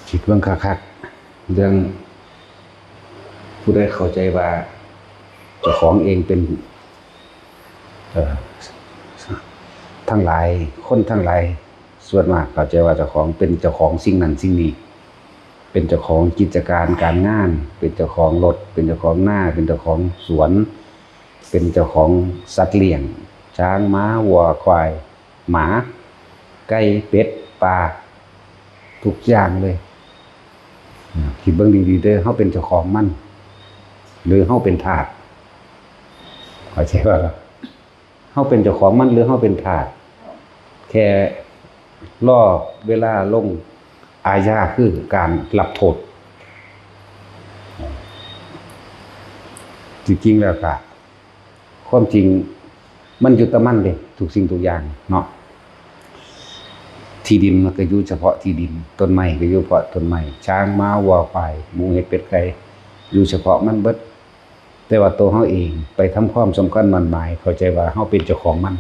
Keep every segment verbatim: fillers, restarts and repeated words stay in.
คิดเบิ่งคักๆ เรื่องผู้ใดเข้าใจว่าเจ้าของเองเป็น เอ่อ ทั้งหลาย คนทั้งหลาย ส่วนมากเข้าใจว่าเจ้าของเป็นเจ้าของสิ่งนั้นสิ่งนี้ เป็นเจ้าของกิจการการงาน เป็นเจ้าของรถ เป็นเจ้าของนา เป็นเจ้าของสวน เป็นเจ้าของสัตว์เลี้ยง ช้าง ม้า วัว ควาย หมา ไก่ เป็ด ปลา ทุกอย่างเลย อ่า คิดเบิ่งดีๆ เด้อ เฮาเป็นเจ้าของมัน หรือเฮาเป็นทาส เข้าใจบ่ล่ะ เฮาเป็นเจ้าของมัน หรือเฮาเป็นทาส แค่รอเวลาลงอาญา คือการรับโทษ จริงๆ แล้วก็ ความจริงมันอยู่แต่มันเด้ ทุกสิ่งทุกอย่างเนาะ ที่ดินมันก็อยู่เฉพาะที่ดิน ต้นไม้ก็อยู่เฉพาะต้นไม้ ช้าง ม้า วัว ควาย หมู เห็ด เป็ด ไก่ อยู่เฉพาะมันเบิด แต่ว่าตัวเฮาเองไปทำความสำคัญหมั้นหมาย เข้าใจว่าเฮาเป็นเจ้าของมัน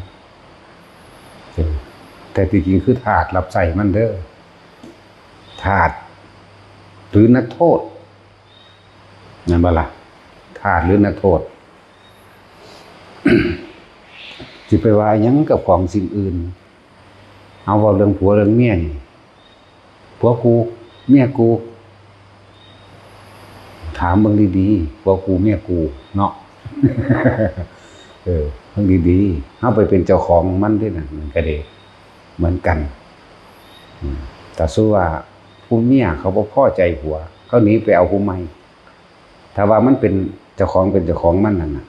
เออ แต่ที่จริงคือทาสรับใช้มันเด้อ ทาส หรือนักโทษ แม่นบ่ล่ะ ทาสหรือนักโทษ สิไปว่าหยังกับของสิ่งอื่น เอาเว้าเรื่องผัวเรื่องเมียนี่ ผัวกู เมียกู ถามเบิ่งดีๆ ผัวกู เมียกู เนาะ เออ เบิ่งดีๆ เฮาไปเป็นเจ้าของมันเด้นั่น มันก็ดี เหมือนกัน อืม ถ้าสมมุติว่าผู้เมียเขาบ่พอใจผัว เขาหนีไปเอาผู้ใหม่ ถ้าว่ามันเป็นเจ้าของ เป็นเจ้าของมันนั่นน่ะ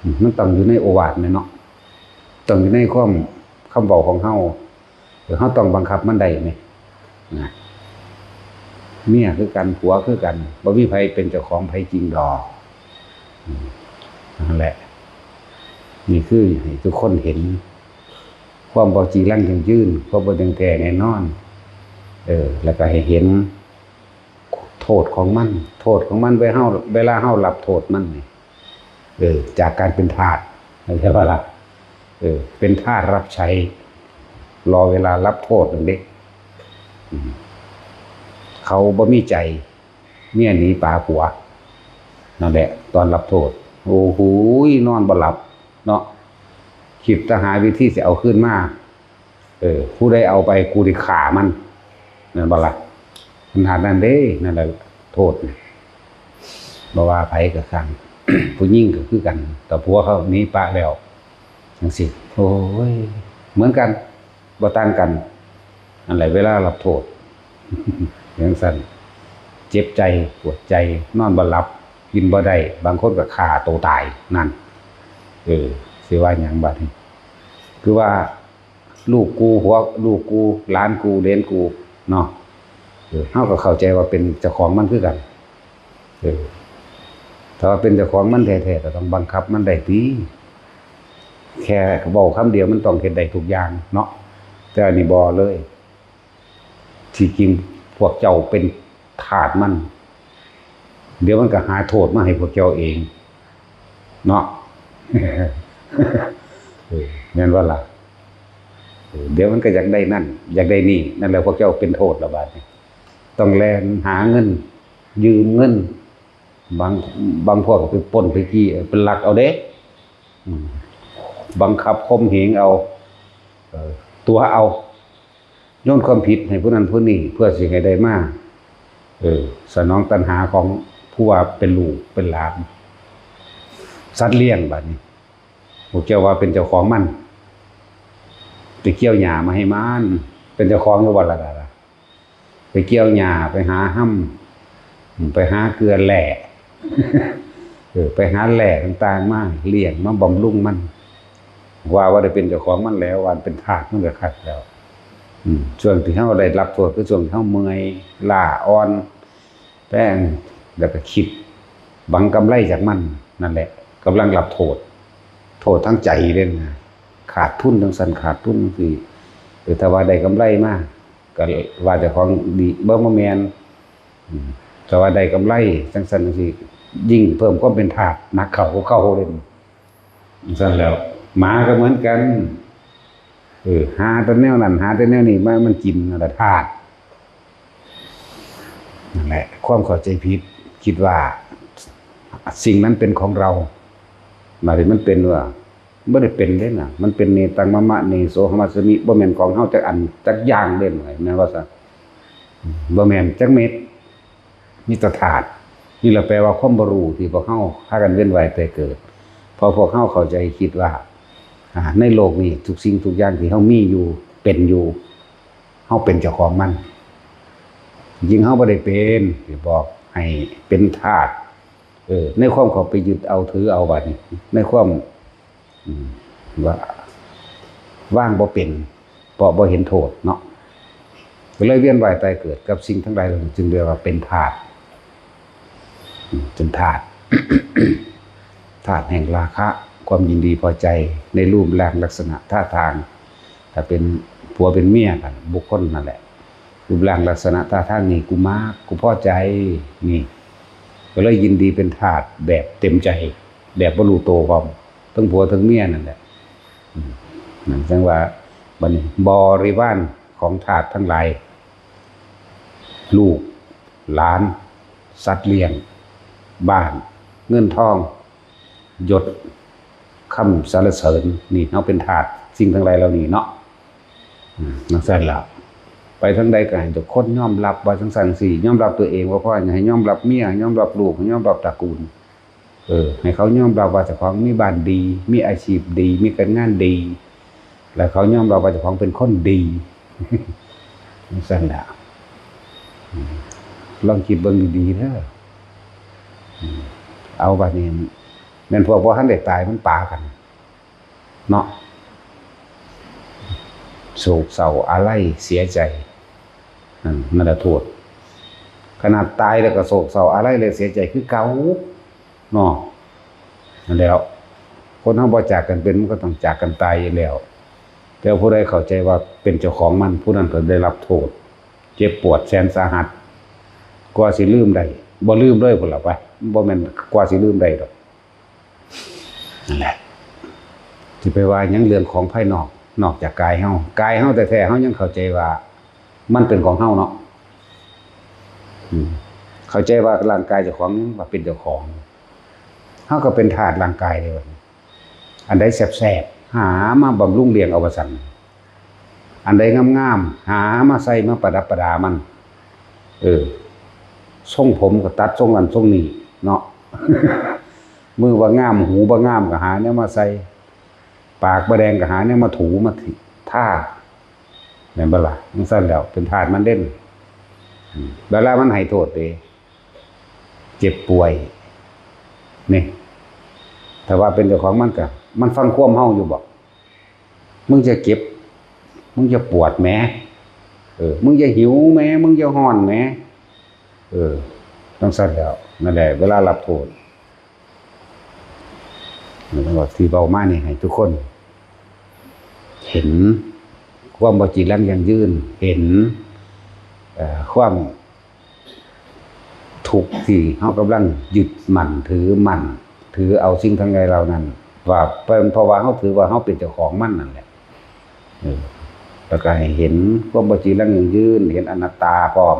อืม มันต้องอยู่ในโอวาทแม่นเนาะ ต้องอยู่ในความ คำเว้าของเฮา เออ เฮาต้องบังคับมันได้แหม นะ เมียคือกัน ผัวคือกัน บ่มีไผเป็นเจ้าของไผจริงดอก อืม นั่นแหละ นี่คือให้ทุกคนเห็น ความบ่จีรังยั่งยืน ความบ่เที่ยงแท้แน่นอน เออ แล้วก็ให้เห็น โทษของมัน โทษของมัน เวลาเฮา เวลาเฮารับโทษมันนี่ เออ จากการเป็นทาส เข้าใจบ่ล่ะ เออ เป็นทาสรับใช้ รอเวลารับโทษนั่นเด้ อืม เขาบ่มีใจ เมียหนีปาผัว นั่นแหละ ตอนรับโทษ โอ้โห นอนบ่หลับเนาะ คิดแต่หาวิธีสิเอาคืนมา เออ ผู้ใดเอาไปกูสิฆ่ามัน นั่นบ่ล่ะ ขนาดนั้นเด้ นั่นแหละโทษ บ่ว่าไผก็ช่าง ผู้หญิงก็คือกัน แต่ผัวเขาหนีปะแล้ว จั่งซี้ โอ้ย เหมือนกัน บ่ต่างกัน นั่นแหละเวลารับโทษ จั่งซั้น เจ็บใจ ปวดใจ นอนบ่หลับ กินบ่ได้ บางคนก็ฆ่าตัวตาย นั่น เออ สิว่าหยังบัดนี้ คือว่า ลูกกู ผัว ลูกกู หลานกู เหลนกู เนาะ เออ เฮาก็เข้าใจว่าเป็นเจ้าของมันคือกัน เออ ถ้าว่าเป็นเจ้าของมันแท้ๆ ก็ต้องบังคับมันได้ติ แค่เว้าคำเดียวมันต้องเฮ็ดได้ทุกอย่างเนาะ แต่อันนี้บ่เลย ที่จริงพวกเจ้าเป็นทาสมัน เดี๋ยวมันก็หาโทษมาให้พวกเจ้าเอง เนาะ เออ แม่นบ่ล่ะ เออ เดี๋ยวมันก็อยากได้นั่น อยากได้นี่ นั่นแหละพวกเจ้าเป็นโทษละบาดนี้ ต้องแล่นหาเงิน ยืมเงิน บาง บางพวกก็ไปปล้นไปจี้ ไปลักเอาเด้ อืม บังคับข่มเหงเอา เออ ตั๋วเอา โยนความผิดให้ผู้นั้นผู้นี้ เพื่อสิให้ได้มา เออ สนองตัณหาของผู้ว่าเป็นลูกเป็นหลาน สัตว์เลี้ยงบัดนี้ พวกเจ้าว่าเป็นเจ้าของมัน ไปเกี่ยวหญ้ามาให้มัน เป็นเจ้าของอยู่บ่ล่ะ ไปเกี่ยวหญ้า ไปหาฮ่ำ ไปหาเกลือแร่ เออ ไปหาแร่ต่างๆ มาเลี้ยง มาบำรุงมัน ว่า ว่าได้เป็นเจ้าของมันแล้ว ว่าเป็นทาสมันก็คักแล้ว อืม ช่วงที่เฮาได้รับโทษ คือช่วงที่เฮาเมื่อยล้าอ่อนแรง แล้วก็คิดหวังกำไรจากมัน นั่นแหละ กำลังรับโทษ โทษทางใจเด้นะ ขาดทุนจั่งซั้น ขาดทุนจั่งซี้ เออ ถ้าว่าได้กำไรมา ก็ว่าเจ้าของดี บ่ บ่แม่น อืม ถ้าว่าได้กำไรจั่งซั้นจั่งซี้ ยิ่งเพิ่มความเป็นทาสหนักเข้า เข้าเด้ จั่งซั้นแล้ว หมาก็เหมือนกัน เออ หาแต่แนวนั้น หาแต่แนวนี้มา มันกินนั่นแหละธาตุ นั่นแหละ ความเข้าใจผิด คิดว่าสิ่งนั้นเป็นของเรา มาที่มันเป็นว่า บ่ได้เป็นเด้นะ มันเป็นเนตังมะมะเนโสหมัสสมิ บ่แม่นของเฮาจักอันจักอย่างเด้ แม่นว่าซะ บ่แม่นจักเม็ด มีแต่ธาตุ นี่แหละแปลว่าความบ่รู้ที่พวกเฮาพากันเวียนว่ายตายเกิด เพราะพวกเฮาเข้าใจคิดว่า อ่า ในโลกนี้ทุกสิ่งทุกอย่างที่เฮามีอยู่ เป็นอยู่ เฮาเป็นเจ้าของมัน จริงเฮาบ่ได้เป็น สิบอกให้เป็นธาตุ เออ ในความเข้าไปยึดเอาถือเอาบัดนี้ ในความ อืม ว่า วางบ่เป็น เพราะบ่เห็นโทษเนาะ ก็เลยเวียนว่ายตายเกิดกับสิ่งทั้งหลายเหล่านี้ จึงเรียกว่าเป็นธาตุ อืม เป็นธาตุ ธาตุแห่งราคะ ความยินดีพอใจในรูปร่างลักษณะท่าทาง ถ้าเป็นผัวเป็นเมียกัน บุคคลนั่นแหละ รูปร่างลักษณะท่าทางนี่กูมัก กูพอใจ นี่ ก็เลยยินดีเป็นทาสแบบเต็มใจ แบบบ่รู้โตพร้อม ทั้งผัวทั้งเมียนั่นแหละ อืม นั่นจั่งว่า บัดนี้บริวารของทาสทั้งหลาย ลูก หลาน สัตว์เลี้ยง บ้าน เงินทอง ยศ คำสรรเสริญ นี่เฮาเป็นทาสสิ่งทั้งหลายเหล่านี้เนาะ อืม จั่งซั้นล่ะ ไปทางใดก็ให้ทุกคนยอมรับว่าจั่งซั้นจั่งซี้ ยอมรับตัวเองว่าพอ ให้ยอมรับเมีย ยอมรับลูก ยอมรับตระกูล เออ ให้เขายอมรับว่าเจ้าของมีบ้านดี มีอาชีพดี มีการงานดี แล้วเขายอมรับว่าเจ้าของเป็นคนดี จั่งซั้นล่ะ อืม ลองคิดเบิ่งดีๆเด้อ อืม เอาบัดนี้ แม่นพวกบ่ทันได้ตายมันปากัน เนาะ โศกเศร้าอาลัยเสียใจ นั่น นั่นแหละโทษ ขนาดตายแล้วก็โศกเศร้าอาลัยและเสียใจคือเก่า เนาะ นั่นแหล้ว คนเฮาบ่จากกันเป็น มันก็ต้องจากกันตายอยู่แล้ว แต่ผู้ใดเข้าใจว่าเป็นเจ้าของมัน ผู้นั้นก็ได้รับโทษ เจ็บปวดแสนสาหัส กว่าสิลืมได้ บ่ลืมเลยพุ้นล่ะไป บ่แม่นกว่าสิลืมได้ดอก นั่นแหละ สิไปว่าหยังเรื่องของภายนอก นอกจากกายเฮา กายเฮาแท้ๆ เฮายังเข้าใจว่ามันเป็นของเฮาเนาะ อืม เข้าใจว่าร่างกายเจ้าของ ว่าเป็นเจ้าของ เฮาก็เป็นทาสร่างกายเด้บัดนี้ อันใดแซ่บๆ หามาบำรุงเลี้ยงเอาว่าซั่น อันใดงามๆ หามาใส่มาประดับประดามัน เออ ทรงผมก็ตัดทรงนั้นทรงนี้เนาะ มือบ่งาม หูบ่งามก็หาแนวมาใส่ ปากบ่แดงก็หาแนวมาถูมาถิ- ทา แม่นบ่ล่ะ? จั่งซั้นแหล้ว เป็นทาสมันเด้ อืม เวลามันให้โทษเด้ เจ็บป่วย นี่ ถ้าว่าเป็นเจ้าของมันก็ มันฟังความเฮาอยู่บ่? มึงจะเจ็บ มึงจะปวดแหม เออ มึงจะหิวแหม มึงจะฮ้อนแหม เออ จั่งซั้นแหล้ว นั่นแหละ เวลารับโทษ นั่นแหละ ที่เว้ามานี่ให้ทุกคน เห็นความบ่จีรังยั่งยืน เห็น เอ่อ ความ ทุกข์ที่เฮากำลังยึดมั่นถือมั่น ถือเอาสิ่งทั้งหลายเหล่านั้น ว่าเป็นเพราะว่าเฮาถือว่าเฮาเป็นเจ้าของมันนั่นแหละ เออ แล้วก็ให้เห็นความบ่จีรังยั่งยืน เห็นอนัตตาพร้อม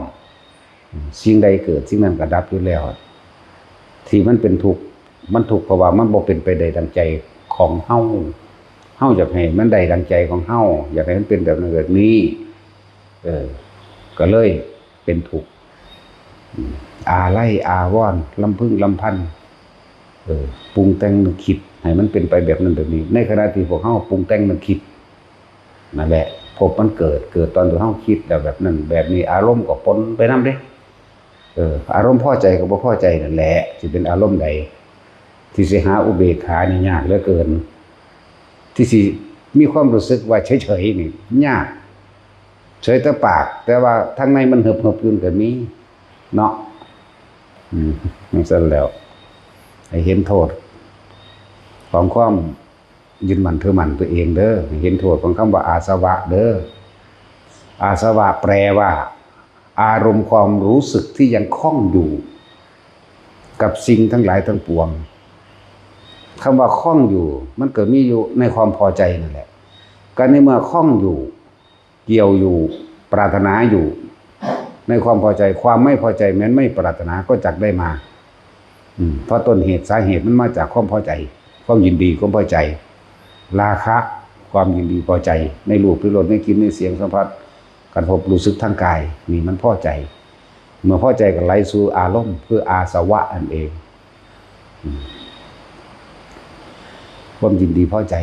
สิ่งใดเกิดสิ่งนั้นก็ดับอยู่แล้ว ที่มันเป็นทุกข์ มันทุกข์เพราะว่ามันบ่เป็นไปได้ดังใจของเฮา เฮาอยากให้มันได้ดังใจของเฮา อยากให้มันเป็นแบบนั้นแบบนี้ เออ ก็เลยเป็นทุกข์ อืม อาลัยอาวรณ์ รำพึงรำพัน เออ ปรุงแต่งนึกคิดให้มันเป็นไปแบบนั้นแบบนี้ ในขณะที่พวกเฮาปรุงแต่งนึกคิด นั่นแหละ ภพมันเกิด เกิดตอนที่เฮาคิดแล้วแบบนั้นแบบนี้ อารมณ์ก็ปนไปนำเด้ เออ อารมณ์พอใจกับบ่พอใจนั่นแหละ สิเป็นอารมณ์ใด ที่สิหาอุเบกขานี่ยากเหลือเกิน ที่สิมีความรู้สึกว่าเฉยๆนี่ยาก เฉยแต่ปาก แต่ว่าทางในมันเหิบๆอยู่ก็มี เนาะ อืม จั่งซั้นแหล้ว ให้เห็นโทษ ของความยึดมั่นถือมั่นตัวเองเด้อ ให้เห็นโทษของคำว่าอาสวะเด้อ อาสวะแปลว่า อารมณ์ความรู้สึกที่ยังคล้องอยู่ กับสิ่งทั้งหลายทั้งปวง คำว่าคล้องอยู่ มันก็มีอยู่ในความพอใจนั่นแหละ ก็ในเมื่อคล้องอยู่ เกี่ยวอยู่ ปรารถนาอยู่ ในความพอใจ ความไม่พอใจแม้นไม่ปรารถนาก็จักได้มา อืม เพราะต้นเหตุสาเหตุมันมาจากความพอใจ ความยินดีความพอใจ ราคะ ความยินดีพอใจ ในรูปในรสในกลิ่นในเสียงสัมผัส การพบรู้สึกทางกาย นี่มันพอใจ เมื่อพอใจก็ไหลสู่อารมณ์ คืออาสวะนั่นเอง อืม ความยินดีพอใจ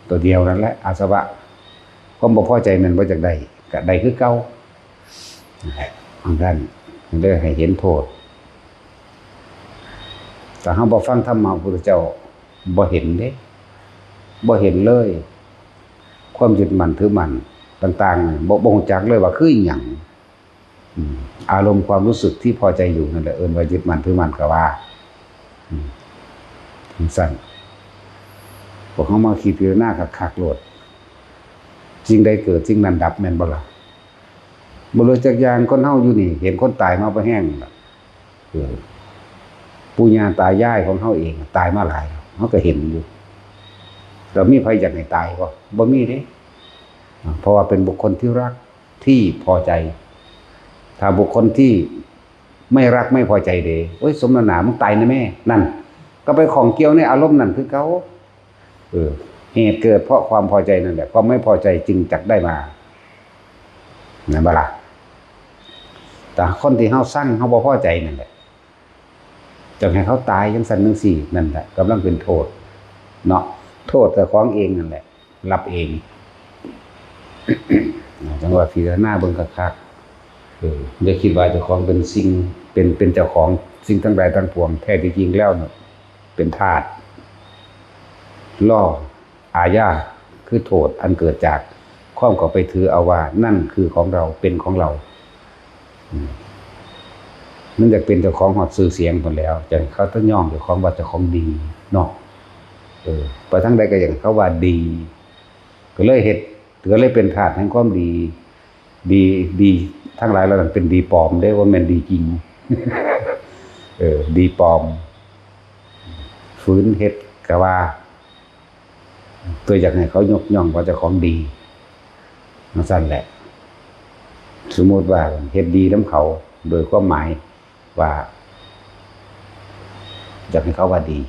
ตัวเดียวนั่นแหละ อาสวะ ความบ่พอใจนั่นบ่จักได้ ก็ได้คือเก่า นั่นแหละ อันนั้นเลยให้เห็นโทษ ถ้าเฮาบ่ฟังธรรมะพระพุทธเจ้า บ่เห็นเด้ บ่เห็นเลย ความยึดมั่นถือมั่นต่างๆ นี่ บ่ บ่รู้จักเลยว่าคืออิหยัง อืม อารมณ์ความรู้สึกที่พอใจอยู่นั่นแหละ เอิ้นว่ายึดมั่นถือมั่นก็ว่า อืม จั่งซั้น พวกเฮามาคิดพิจารณาคักๆ โลด สิ่งใดเกิด สิ่งนั้นดับ แม่นบ่ล่ะ? บ่รู้จักอย่าง คนเฮาอยู่นี่ เห็นคนตายมาบ่แฮงล่ะ เออ ปู่ย่าตายายของเฮาเองตายมาหลายแล้ว เฮาก็เห็นอยู่ แล้วมีไผอยากให้ตายบ่? บ่มีเด้ เพราะว่าเป็นบุคคลที่รัก ที่พอใจ ถ้าบุคคลที่ไม่รักไม่พอใจเด้ โอ้ย สมน้ำหน้า มึงตายนะแม่ นั่น ก็ไปข้องเกี่ยวในอารมณ์นั่นคือเก่า เออ เหตุเกิดเพราะความพอใจนั่นแหละ ความไม่พอใจจึงจักได้มา แม่นบ่ล่ะ? แต่คนที่เฮาซัง เฮาบ่พอใจนั่นแหละ จักให้เขาตายจั่งซั้นจั่งซี้ นั่นแหละ กำลังเป็นโทษ เนาะ โทษเจ้าของเองนั่นแหละ รับเอง จั่งว่าพิจารณาเบิ่งคักๆ เออ อย่าคิดว่าเจ้าของเป็นสิ่ง เป็น เป็นเจ้าของสิ่งทั้งหลายทั้งปวง แท้ที่จริงแล้วน่ะ เป็นทาส รออาญา คือโทษอันเกิดจากความเข้าไปถือเอาว่านั่นคือของเรา เป็นของเรา อืม มันอยากเป็นเจ้าของฮอดชื่อเสียงพู้นแหล้ว จั่งเขาต้องย่องเจ้าของว่าเจ้าของดีเนาะ เออ ไปทางใดก็อยากให้เขาว่าดี ก็เลยเฮ็ด ก็เลยเป็นทาสแห่งความดี ดี ดีทั้งหลายเหล่านั้นเป็นดีปลอมเด้ บ่แม่นดีจริง เออ ดีปลอม ฝืนเฮ็ดก็ว่า เพื่ออยากให้เขายกย่องว่าเจ้าของดี จั่งซั้นแหละ สมมุติว่าเฮ็ดดีนำเขา โดยความหมายว่า อยากให้เขาว่าดี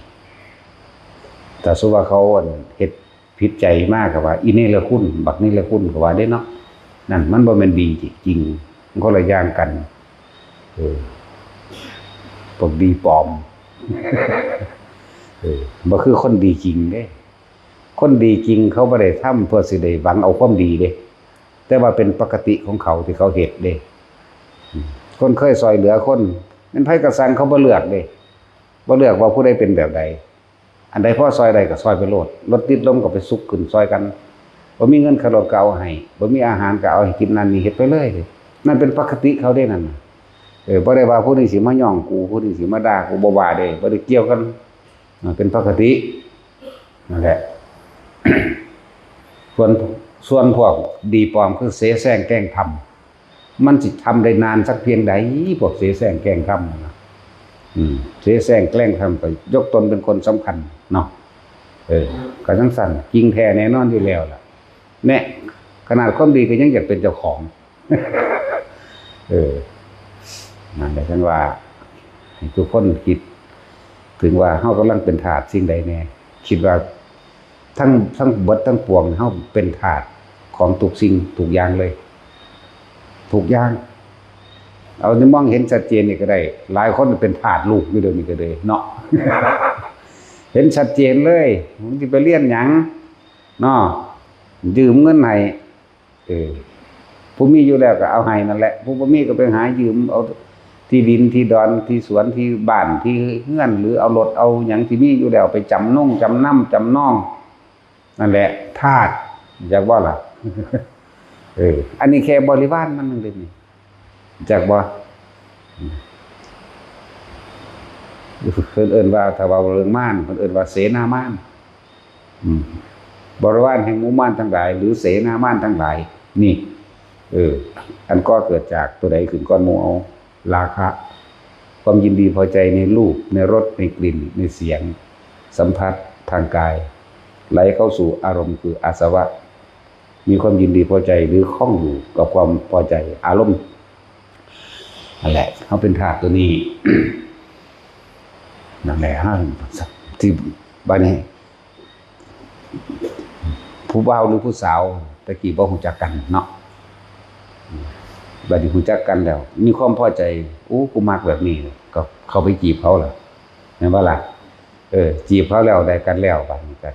แต่สมมุติว่าเขา อั่น เฮ็ดผิดใจมาก็ว่า อีเนรคุณ บักเนรคุณ ก็ว่าเด้เนาะ นั่นมันบ่แม่นดีจริง มันคนละอย่างกัน เออ พวกดีปลอม เออ บ่คือคนดีจริงเด้ คนดีจริงเขาบ่ได้ทำเพื่อสิได้หวังเอาความดีเด้ แต่ว่าเป็นปกติของเขาที่เขาเฮ็ดเด้ อืม คนเคยซ่อยเหลือคน แม่นไผก็ซัง เขาบ่เลือกเด้ บ่เลือกว่าผู้ใดเป็นแบบใด อันใดพอซ่อยได้ก็ซ่อยไปโลด รถติดลมก็ไปซุกขึ้นซ่อยกัน บ่มีเงินค่ารถก็เอาให้ บ่มีอาหารก็เอาให้กิน นั่นนี่เฮ็ดไปเลยเด้ นั่นเป็นปกติเขาเด้นั่นน่ะ เออ บ่ได้ว่าผู้นี้สิมาย่องกู ผู้นี้สิมาด่ากู บ่ว่าเด้ บ่ได้เกี่ยวกัน อ่า เป็นปกติ นั่นแหละ ส่วน ส่วนพวกดีปลอมคือเสแสร้งแกล้งทำ มันสิทำได้นานสักเพียงใด พวกเสแสร้งแกล้งทำนะ อืม เสแสร้งแกล้งทำก็ยกตนเป็นคนสำคัญเนาะ เออ ก็จั่งซั้น จริงแท้แน่นอนอยู่แล้วล่ะ แน่ ขนาดความดีก็ยังอยากเป็นเจ้าของ เออ นั่นแหละ จั่งว่า ให้ทุกคนคิดถึงว่าเฮากำลังเป็นทาสสิ่งใดแน่ คิดว่าทั้ง ทั้งเบิดทั้งปวง เฮาเป็นทาสของทุกสิ่งทุกอย่างเลย ทุกอย่าง เอานี่มองเห็นชัดเจนนี่ก็ได้ หลายคนเป็นทาสลูกอยู่เดี๋ยวนี้ก็เลยเนาะ เห็นชัดเจนเลย มึงสิไปเรียนหยังเนาะ ยืมเงินให้ เออ ผู้มีอยู่แล้วก็เอาให้นั่นแหละ ผู้บ่มีก็ไปหายืมเอาที่ดินที่ดอนที่สวนที่บ้านที่เฮือน หรือเอารถเอาหยังที่มีอยู่แล้วไปจำนงจำนำจำนอง นั่นแหละ ทาส จักบ่ล่ะ เออ อันนี้แค่บริวารมันนึงเด้นี่ จักบ่ เพิ่นเอิ้นว่า ถ้าเว้าเรื่องมาร เพิ่นเอิ้นว่าเสนามาร อืม บริวารแห่งหมู่มารทั้งหลาย หรือเสนามารทั้งหลาย นี่ เออ อันก่อเกิดจากตัวใดขึ้นก่อนหมู่เอา ราคะ ความยินดีพอใจในรูป ในรส ในกลิ่น ในเสียง สัมผัสทางกาย ไหลเข้าสู่อารมณ์คืออาสวะ มีความยินดีพอใจหรือคล้องอยู่กับความพอใจอารมณ์นั่นแหละเขาเป็นธาตุตัวนี้ นั่นแหละฮะที่บ้านนี้ ผู้บ่าวหรือผู้สาวตะกี้บ่ฮู้จักกันเนาะบัดนี้ฮู้จักกันแล้ว มีความพอใจ โอ้กูมักแบบนี้ ก็เข้าไปจีบเขาล่ะแม่นบ่ล่ะเออจีบเขาแล้วได้กันแล้วบัดนี้ก็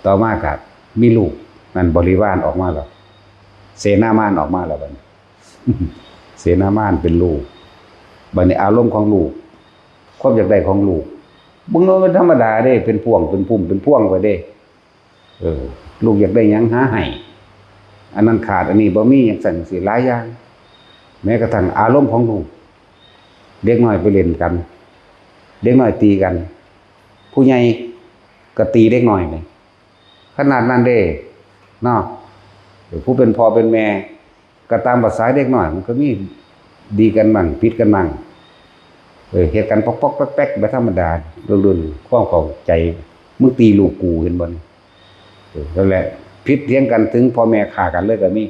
ต่อมาก็มีลูกนั่นบริวารออกมาแล้วเสนามารออกมาแล้วบัดนี้ เสนามารเป็นลูกบัดนี้อารมณ์ของลูกความอยากได้ของลูกมึงมันธรรมดาเด้เป็นพ่วงเป็นพุ่มเป็นพ่วงไปเด้ เออ ลูกอยากได้หยังหาให้อันนั้นขาดอันนี้บ่มีอย่างสั่นสิหลายอย่างแม้กระทั่งอารมณ์ของลูกเด็กน้อยไปเล่นกันเด็กน้อยตีกัน ผู้ใหญ่ก็ตีเด็กน้อยเลยขนาดนั้นเด้เนาะผู้เป็นพ่อเป็นแม่ก็ตามภาษาเด็กน้อยมันก็มีดีกันมั่งผิดกันมั่งเออเหตุการณ์ปอกๆแป๊กๆแบบธรรมดาเรื่องความเข้าใจมึงตีลูกกูเห็นบ่นี่ เออนั่นแหละผิดเถียงกันถึงพ่อแม่ฆ่ากันเลยก็มี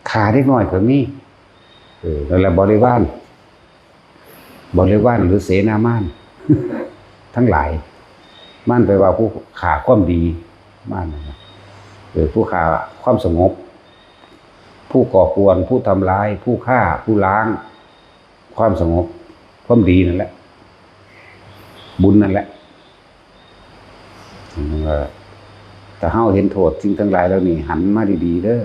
ฆ่าเด็กน้อยก็มีเออนั่นแหละบริวารบริวารหรือเสนามารทั้งหลายมารแปลว่าผู้ฆ่าความดีมารนะเออผู้ฆ่าความสงบ ผู้ก่อกวนผู้ทำร้ายผู้ฆ่าผู้ล้างความสงบความดีนั่นแหละบุญนั่นแหละ เออถ้าเฮาเห็นโทษสิ่งทั้งหลายเหล่านี้หันมาดีๆเด้อ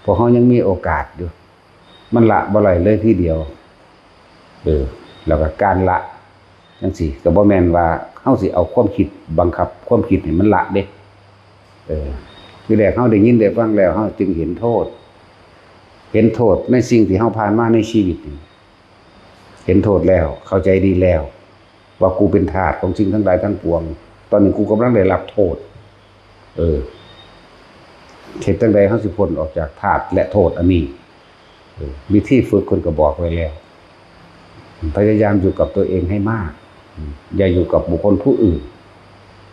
เพราะเฮายังมีโอกาสอยู่มันละบ่ได้เลยทีเดียวเออแล้วก็การละจังซี่ก็บ่แม่นว่าเฮาสิเอาความคิดบังคับความคิดให้มันละเด้เออทีแรกเฮาได้ยินได้ฟังแล้วเฮาจึงเห็นโทษ เห็นโทษในสิ่งที่เฮาผ่านมาในชีวิตนี่ เห็นโทษแล้วเข้าใจดีแล้ว ว่ากูเป็นทาสของสิ่งทั้งหลายทั้งปวง ตอนนี้กูกำลังได้รับโทษ เออเหตุจังใดเขาสิพ้นออกจากทาสและโทษอันนี้เออวิธีฝึกคนก็บอกไว้แล้ว พยายามอยู่กับตัวเองให้มาก อย่าอยู่กับบุคคลผู้อื่น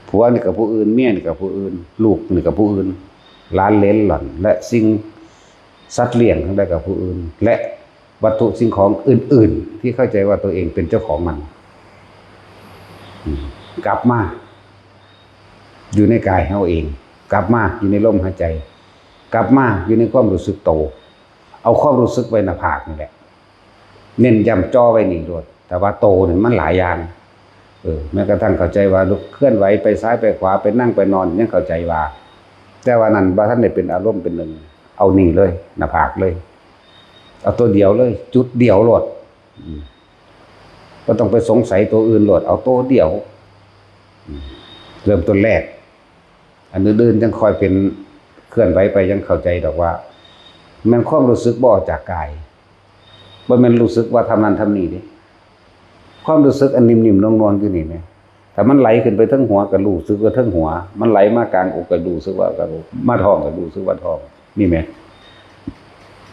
ผัวนี่กับผู้อื่นเมียนี่กับผู้อื่น ลูกนี่กับผู้อื่นหลานเหลนหล่อนและสิ่งสัตว์เลี้ยงทั้งหลายกับผู้อื่น และ วัตถุสิ่งของอื่นๆที่เข้าใจว่าตัวเองเป็นเจ้าของมันกลับมาอยู่ในกายเฮาเอง กลับมาอยู่ในลมหายใจ กลับมาอยู่ในความรู้สึกโต เอาความรู้สึกไว้หน้าผากนี่แหละเน้นย้ำจ่อไว้นี่โลดแต่ว่าโตนี่มันหลายอย่างเออแม้กระทั่งเข้าใจว่าลุกเคลื่อนไหวไปซ้ายไปขวาไปนั่งไปนอนยังเข้าใจว่า แต่ว่านั้นบ่ทันได้เป็นอารมณ์เป็นหนึ่ง เอานี่เลยหน้าผากเลย เอาตัวเดียวเลย จุดเดียวโลดอืมบ่ต้องไปสงสัยตัวอื่นโลดเอาตัวเดียวอืมเริ่มต้นแรก อันอื่นๆยังค่อยเป็นเคลื่อนไหวไปยังเข้าใจดอกว่าแม่นความรู้สึกบ่ออกจากกายบ่แม่นรู้สึกว่าทำนั่นทำนี่เด้ความรู้สึกอันนิ่มๆนวลๆอยู่นี่แหม ถ้ามันไหลขึ้นไปเทิงหัวก็รู้สึกว่าเทิงหัว มันไหลมากลางอกก็รู้สึกว่ากลางอกมาท้องก็รู้สึกว่าท้องนี่แหม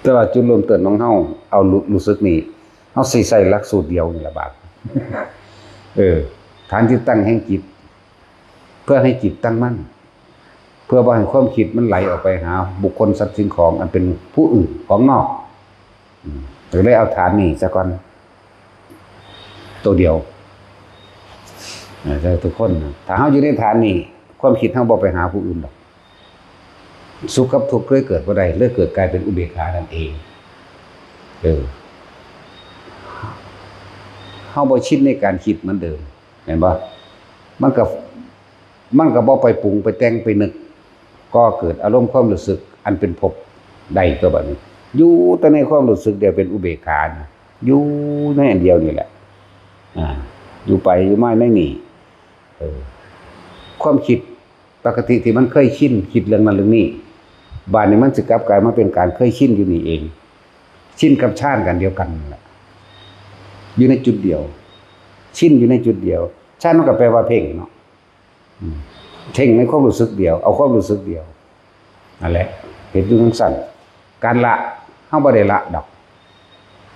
แต่ว่าจุดเริ่มต้นของเฮาเอารู้รู้สึกนี่เฮาสิใช้หลักสูตรเดียวนี่ล่ะบาดเออฐานที่ตั้งแห่งจิต เพื่อให้จิตตั้งมั่น เพื่อบ่ให้ความคิดมันไหลออกไปหาบุคคลสัตว์สิ่งของอันเป็นผู้อื่นของนอกอืมก็เลยเอาฐานนี้ซะก่อน ตัวเดียวนะแต่ทุกคนนะถ้าเฮาอยู่ในฐานนี้ความคิดเฮาบ่ไปหาผู้อื่นดอกสุขกับทุกข์เลยเกิดบ่ได้เลยเกิดกลายเป็นอุเบกขานั่นเองเออเฮาบ่ชินในการคิดเหมือนเดิมแม่นบ่มันก็มันก็บ่ไปปรุงไปแต่งไปนึกก่อเกิดอารมณ์ความรู้สึกอันเป็นภพได้ตัวบัดนี้อยู่แต่ในความรู้สึกเดียวเป็นอุเบกขานะอยู่ในอันเดียวนี่แหละ อ่าอยู่ไปอยู่มาในนี่เออความคิดปกติที่มันเคยชินคิดเรื่องนั้นเรื่องนี้บาดนี้มันสิกลับกลายมาเป็นการเคยชินอยู่นี่เอง ชินกับฌานกันเดียวกันนั่นแหละอยู่ในจุดเดียว ชินอยู่ในจุดเดียวฌานมันก็แปลว่าเพ่งเนาะอืมเพ่งในความรู้สึกเดียว เอาความรู้สึกเดียวนั่นแหละเห็นอยู่จั่งซั่นการละเฮาบ่ได้ละดอก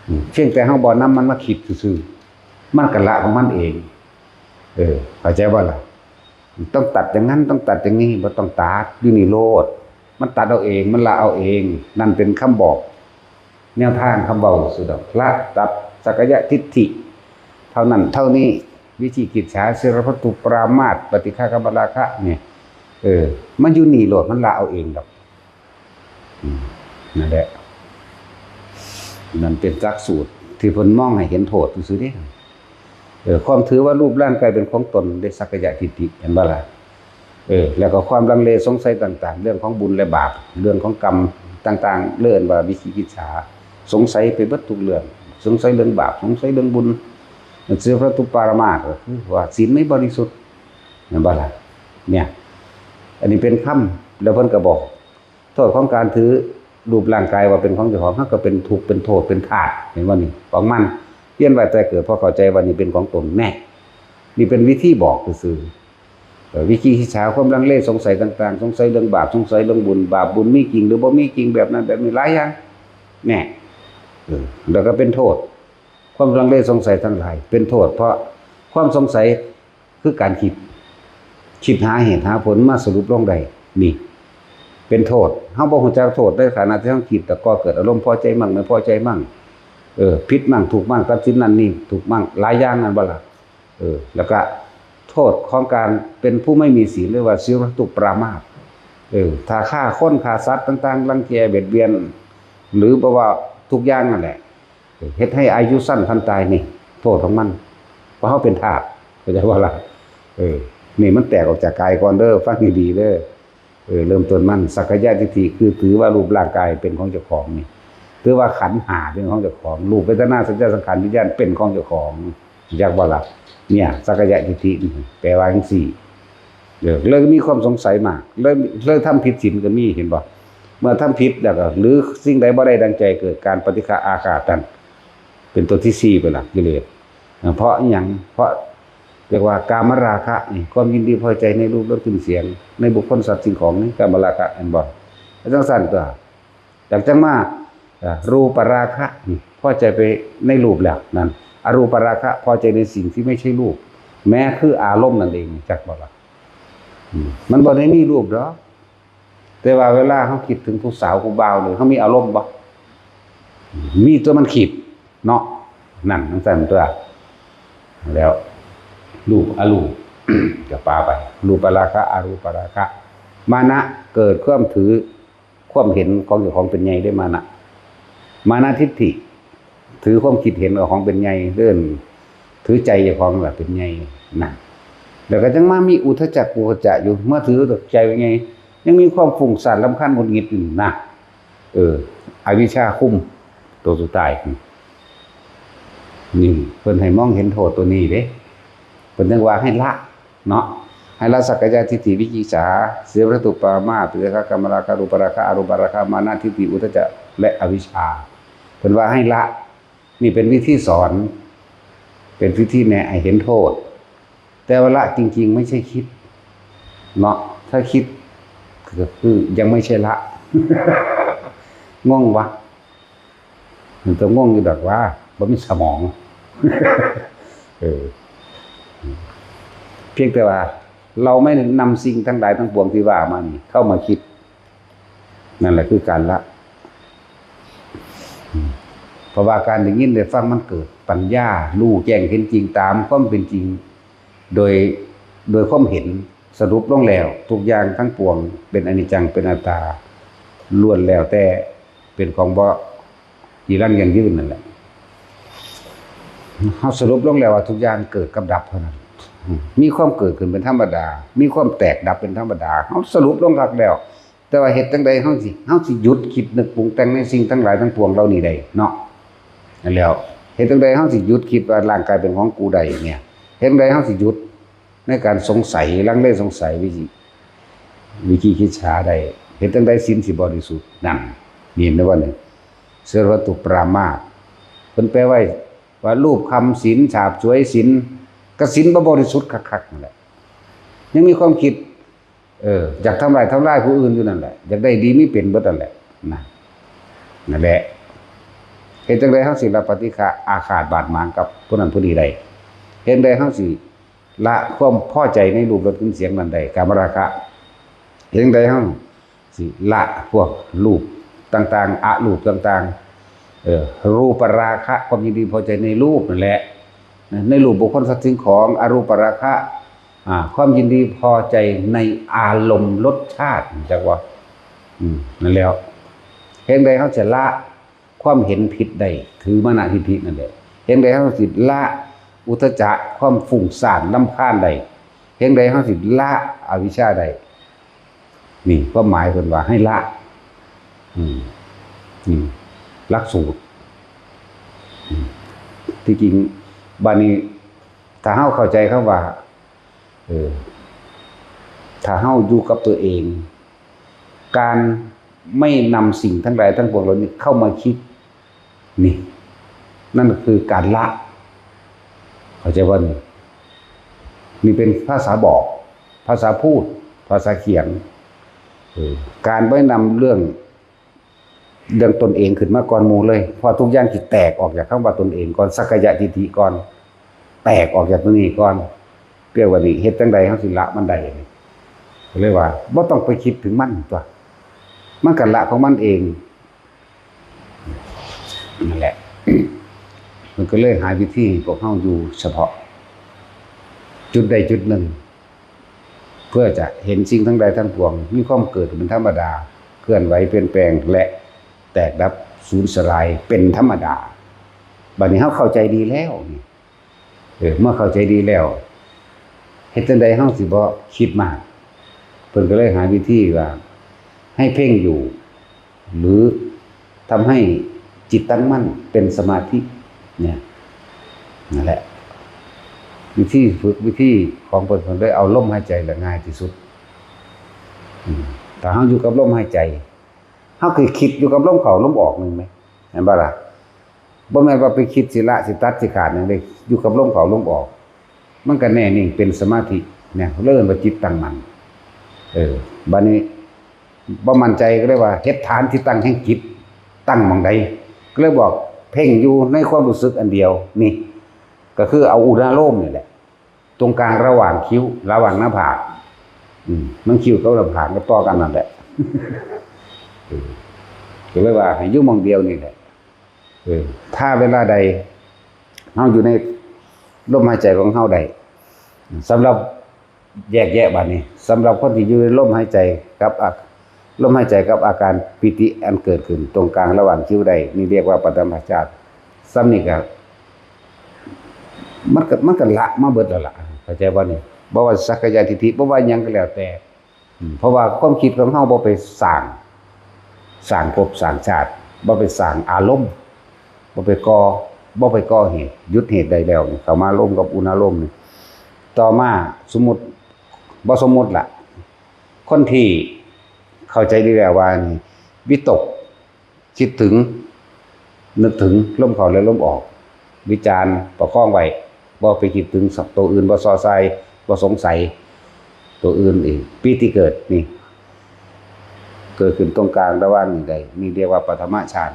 อืมเพียงแต่เฮาบ่นำมันมาคิดซื่อๆมันก็ละของมันเอง เออเข้าใจบ่ล่ะต้องตัดอย่างนั้นต้องตัดอย่างนี้บ่ต้องตัดอยู่นี่โลด มันตัดเอาเอง มันละเอาเอง นั่นเป็นคำบอก แนวทางคำเว้าซื่อดอก ละตัดสักกายทิฏฐิ เท่านั้นเท่านี้ วิจิกิจฉา ศีลพัตตุปรามาส ปฏิฆากรรมราคะเนี่ย เออ มันอยู่นี่โลด มันละเอาเองดอก อืม นั่นแหละ นั่นเป็นหลักสูตรที่เพิ่นมองให้เห็นโทษซื่อๆเด้ เออ ความถือว่ารูปร่างกายเป็นของตน ได้สักกายทิฏฐิ เห็นบ่ล่ะ เออ แล้วก็ความลังเลสงสัยต่างๆ เรื่องของบุญและบาป เรื่องของกรรมต่างๆ เรื่องว่าวิจิกิจฉา สงสัยไปเบิดทุกเรื่อง สงสัยเรื่องบาป สงสัยเรื่องบุญ มันเสียพระตุปารามาสก็คือว่าศีลไม่บริสุทธิ์ เห็นบ่ล่ะ เนี่ย อันนี้เป็นคำ แล้วเพิ่นก็บอก โทษของการถือรูปร่างกายว่าเป็นของเจ้าของ เฮาก็เป็นทุกข์ เป็นโทษ เป็นทาส เห็นบ่นี่ ของมัน เวียนว่ายตายเกิด เพราะเข้าใจว่านี่เป็นของตน แน่ นี่เป็นวิธีบอกซื่อๆ เอ่อ วิจิกิจฉา ความลังเลสงสัยต่างๆ สงสัยเรื่องบาป สงสัยเรื่องบุญ บาปบุญมีจริงหรือบ่มีจริง แบบนั้นแบบนี้ หลายอย่าง แน่ เออ แล้วก็เป็นโทษ ความลังเลสงสัยทั้งหลาย เป็นโทษ เพราะความสงสัยคือการคิด คิดหาเหตุหาผลมาสรุปลงได้ นี่ เป็นโทษ เฮาบ่ฮู้จักโทษในขณะที่เฮาคิด แต่ก็เกิดอารมณ์พอใจมั่ง ไม่พอใจมั่ง เออ ผิดมั่ง ถูกมั่ง ตัดสินนั่นนี่ ถูกมั่ง หลายอย่างนั่นบ่ล่ะ เออ แล้วก็โทษของการเป็นผู้ไม่มีศีล เรียกว่าศีลพัตตุปรามาส เออ ถ้าฆ่าคนฆ่าสัตว์ต่างๆ รังแกเบียดเบียน หรือบ่ว่าทุกอย่างนั่นแหละ เฮ็ดให้อายุสั้นทันตายนี่ โทษของมัน เพราะเฮาเป็นทาส เข้าใจบ่ล่ะ เออ นี่มันแตกออกจากกายก่อนเด้อ ฟังดีๆเด้อ เออ เริ่มต้นมัน สักกายทิฏฐิ คือถือว่ารูปร่างกายเป็นของเจ้าของนี่ ถือว่าขันธ์ห้าเป็นของเจ้าของ รูป เวทนา สัญญา สังขาร วิญญาณ เป็นของเจ้าของ รู้จักบ่ล่ะ เนี่ย สักกายทิฏฐินี่ แปลว่าจั่งซี้ เออ เลยมีความสงสัยมาก เลย เลยทำผิดศีลก็มี เห็นบ่ เมื่อทำผิดแล้วก็ หรือสิ่งใดบ่ได้ดังใจ เกิดการปฏิฆะอาฆาตนั่น เป็นตัวที่สี่ไปละ กิเลส เพราะอิหยัง เพราะเรียกว่ากามราคะนี่ ความยินดีพอใจในรูปรสกลิ่นเสียง ในบุคคลสัตว์สิ่งของนี่ กามราคะ เห็นบ่ จั่งซั่นตัว จากจั่งมา เอ่อ รูปราคะนี่ พอใจไปในรูปแล้วนั่น อรูปราคะ พอใจในสิ่งที่ไม่ใช่รูป แม้คืออารมณ์นั่นเอง จักบ่ล่ะ อืม มันบ่ได้มีรูปดอก แต่ว่าเวลาเฮาคิดถึงผู้สาวผู้บ่าวนี่ เฮามีอารมณ์บ่ มีตัวมันคิดเนาะ นั่นจั่งซั่นตัว แล้ว รูปอรูป ก็ปาไป รูปราคะ อรูปราคะ มานะ เกิดความถือ ความเห็นของเจ้าของเป็นใหญ่เด้ มานะ มานะทิฏฐิ ถือความคิดเห็นของเป็นใหญ่ เรื่องถือใจเจ้าของล่ะเป็นใหญ่ นั่น แล้วก็จั่งมามีอุทธัจจะกุกุจจะอยู่ เมื่อถือใจเป็นใหญ่ ยังมีความฟุ้งซ่านรำคาญหงุดหงิดอยู่นะ เออ อวิชชาคุม ตัวสุดท้าย นี่ เพิ่นให้มองเห็นโทษตัวนี้เด้ เพิ่นจั่งว่าให้ละ เนาะ ให้ละสักกายทิฏฐิ วิจิกิจฉา ศีลพัตตุปรามาส ปฏิฆะ กามราคะ รูปราคะ อรูปราคะ มานะทิฏฐิ อุทธัจจะ และอวิชชา เพิ่นว่าให้ละ นี่เป็นวิธีสอน เป็นวิธีแนะให้เห็นโทษ แต่ว่าละจริงๆ ไม่ใช่คิด เนาะ ถ้าคิดก็คือยังไม่ใช่ละ งงวะ มันก็งงอยู่ดอกว่าบ่มีสมอง เออ เพียงแต่ว่าเราไม่นำสิ่งทั้งหลายทั้งปวงที่ว่ามานี่เข้ามาคิด นั่นแหละคือการละ เพราะว่าการได้ยินได้ฟังมันเกิดปัญญา รู้แจ้งเห็นจริงตามความเป็นจริง โดย โดยความเห็น สรุปลงแล้ว ทุกอย่างทั้งปวงเป็นอนิจจัง เป็นอนัตตา ล้วนแล้วแต่เป็นของบ่จีรังยั่งยืนนั่นแหละ เฮาสรุปลงแล้วว่าทุกอย่างเกิดกับดับเท่านั้น อืม มีความเกิดขึ้นเป็นธรรมดา มีความแตกดับเป็นธรรมดา เฮาสรุปลงคักแล้ว แต่ว่าเฮ็ดจั่งใดเฮาสิ เฮาสิหยุดคิดนึกปรุงแต่งในสิ่งทั้งหลายทั้งปวงเหล่านี้ได้เนาะ นั่นแหล้ว เฮ็ดจั่งใดเฮาสิหยุดคิดว่าร่างกายเป็นของกูได้เนี่ย เฮ็ดจั่งใดเฮาสิหยุดในการสงสัย ลังเลสงสัย วิจิ วิจิกิจฉาได้ เฮ็ดจั่งใดศีลสิบริสุทธิ์ นั่น นี่เห็นบ่นี่ ศีลพัตตุปรามาส เพิ่นแปลไว้ว่ารูปคำศีล ฉาบฉวยศีล ก็ศีลบ่บริสุทธิ์คักๆนั่นแหละ ยังมีความคิด เออ อยากทำลาย ทำลายผู้อื่นอยู่นั่นแหละ อยากได้ดีมีเป็นเบิดนั่นแหละ นะ นั่นแหละ เฮ็ดจั่งใดเฮาสิละปฏิฆะอาฆาตบาดหมางกับผู้นั้นผู้นี้ได้ เฮ็ดจั่งใดเฮาสิละความพอใจในรูปรสกลิ่นเสียงนั้นได้ กามราคะ เฮ็ดจั่งใดเฮา สิละพวกรูปต่างๆ อรูปต่างๆ เออ รูปราคะ ความยินดีพอใจในรูปนั่นแหละ ในรูปบุคคลสัตว์สิ่งของ อรูปราคะ อ่า ความยินดีพอใจในอารมณ์รสชาติ จักว่า อืม นั่นแหล้ว เฮ็ดจั่งใดเฮาสิละความเห็นผิดได้ ถือมานะทิฏฐินั่นแหละ เฮ็ดจั่งใดเฮาสิละอุทธัจจะ ความฟุ้งซ่านรำคาญได้ เฮ็ดจั่งใดเฮาสิละอวิชชาได้ นี่ความหมายเพิ่นว่าให้ละ อืม นี่หลักสูตร อืม ที่จริง บัดนี้ ถ้าเฮาเข้าใจคำว่า เออ ถ้าเฮาอยู่กับตัวเอง การไม่นำสิ่งทั้งหลายทั้งปวงเหล่านี้เข้ามาคิด นี่ นั่นคือการละ เข้าใจว่านี่ นี่เป็นภาษาบอก ภาษาพูด ภาษาเขียน เออ การไม่นำเรื่อง เรื่องตนเองขึ้นมาก่อนหมู่เลย เพราะทุกอย่างสิแตกออกจากคำว่าตนเองก่อน สักกายทิฏฐิก่อน แตกออกจากตัวนี้ก่อน เรียกว่านี่ เฮ็ดจั่งใดเฮาสิละมันได้นี่ ก็เลยว่า บ่ต้องไปคิดถึงมันตั๊ว มันก็ละของมันเอง นั่นแหละ มันก็เลยหาวิธีให้พวกเฮาอยู่เฉพาะ จุดใดจุดหนึ่ง เพื่อจะเห็นสิ่งทั้งหลายทั้งปวง มีความเกิดเป็นธรรมดา เคลื่อนไหวเปลี่ยนแปลง และแตกดับสูญสลายเป็นธรรมดา บัดนี้เฮาเข้าใจดีแล้วนี่ เออ เมื่อเข้าใจดีแล้ว เฮ็ดจั่งใดเฮาสิบ่คิดมาก เพิ่นก็เลยหาวิธีว่า ให้เพ่งอยู่ หรือทำให้จิตตั้งมั่นเป็นสมาธิ เนี่ย นั่นแหละ วิธีฝึก วิธีของเพิ่น เพิ่นเลยเอาลมหายใจแหละง่ายที่สุด อืม ถ้าเฮาอยู่กับลมหายใจ เฮาคือคิดอยู่กับลมเข้าลมออกนึงไหม เห็นบ่ล่ะ บ่แม่นว่าไปคิดสิละสิตัดสิขาดหยังเด้ อยู่กับลมเข้าลมออก มันก็แน่นิ่งเป็นสมาธิ เนี่ย เรียกว่าจิตตั้งมั่น เออ บัดนี้ บ่มั่นใจก็เลยว่า เฮ็ดฐานที่ตั้งแห่งจิต ตั้งหม่องใด ก็เลยบอก เพ่งอยู่ในความรู้สึกอันเดียว นี่ ก็คือเอาอุณาโลมนี่แหละ ตรงกลางระหว่างคิ้ว ระหว่างหน้าผาก อืม มันคิ้วกับหน้าผากก็ต่อกันนั่นแหละ เออ ก็เลยว่าให้อยู่หม่องเดียวนี่แหละ เออ ถ้าเวลาใดเฮาอยู่ในลมหายใจของเฮาได้ สำหรับแยกแยะบัดนี้ สำหรับคนที่อยู่ในลมหายใจกับอา- ลมหายใจกับอาการปีติอันเกิดขึ้นตรงกลางระหว่างคิ้วได้ นี่เรียกว่าปฐมฌาน ส่ำนี้ก็ มันก็ มันก็ละมาเบิดแล้วล่ะ เข้าใจบ่นี่ บ่ว่าสักกายทิฏฐิ บ่ว่าหยังก็แล้วแต่ อืม เพราะว่าความคิดของเฮาบ่ไปสร้าง สร้างภพสร้างชาติ บ่ไปสร้างอารมณ์ บ่ไปก่อ บ่ไปก่อเหตุ หยุดเหตุได้แล้วนี่ เข้ามาลมกับอุณาโลมนี่ ต่อมาสมมุติ บ่สมมุติล่ะ คนที่เข้าใจดีแล้วว่านี่ วิตก คิดถึง นึกถึงลมเข้าและลมออก วิจารณ์ประคองไว้ บ่ไปคิดถึงตัวอื่น บ่ส่อส่าย บ่สงสัย ตัวอื่นอีก ปีติเกิดนี่ เกิดขึ้นตรงกลางระหว่างนี่ได้ นี่เรียกว่าปฐมฌาน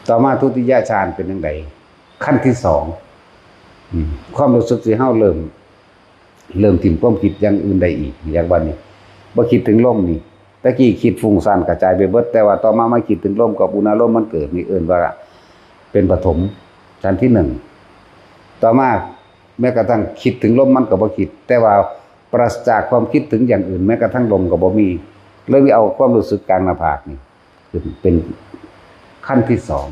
ต่อมาทุติยฌานเป็นจั่งใด ขั้นที่สอง อืม ความรู้สึกที่เฮาเริ่ม เริ่มถิ่มความคิดอย่างอื่นได้อีก อย่างว่านี่ บ่คิดถึงลมนี่ ตะกี้คิดฟุ้งซ่านกระจายไปเบิด แต่ว่าต่อมามาคิดถึงลมกับอุณาโลมมันเกิด นี่เอิ้นว่าเป็นปฐมฌานที่หนึ่ง ต่อมาแม้กระทั่งคิดถึงลมมันก็บ่คิด แต่ว่าปราศจากความคิดถึงอย่างอื่น แม้กระทั่งลมก็บ่มี เลยเอาความรู้สึกกลางหน้าผากนี่ขึ้นเป็นขั้นที่สอง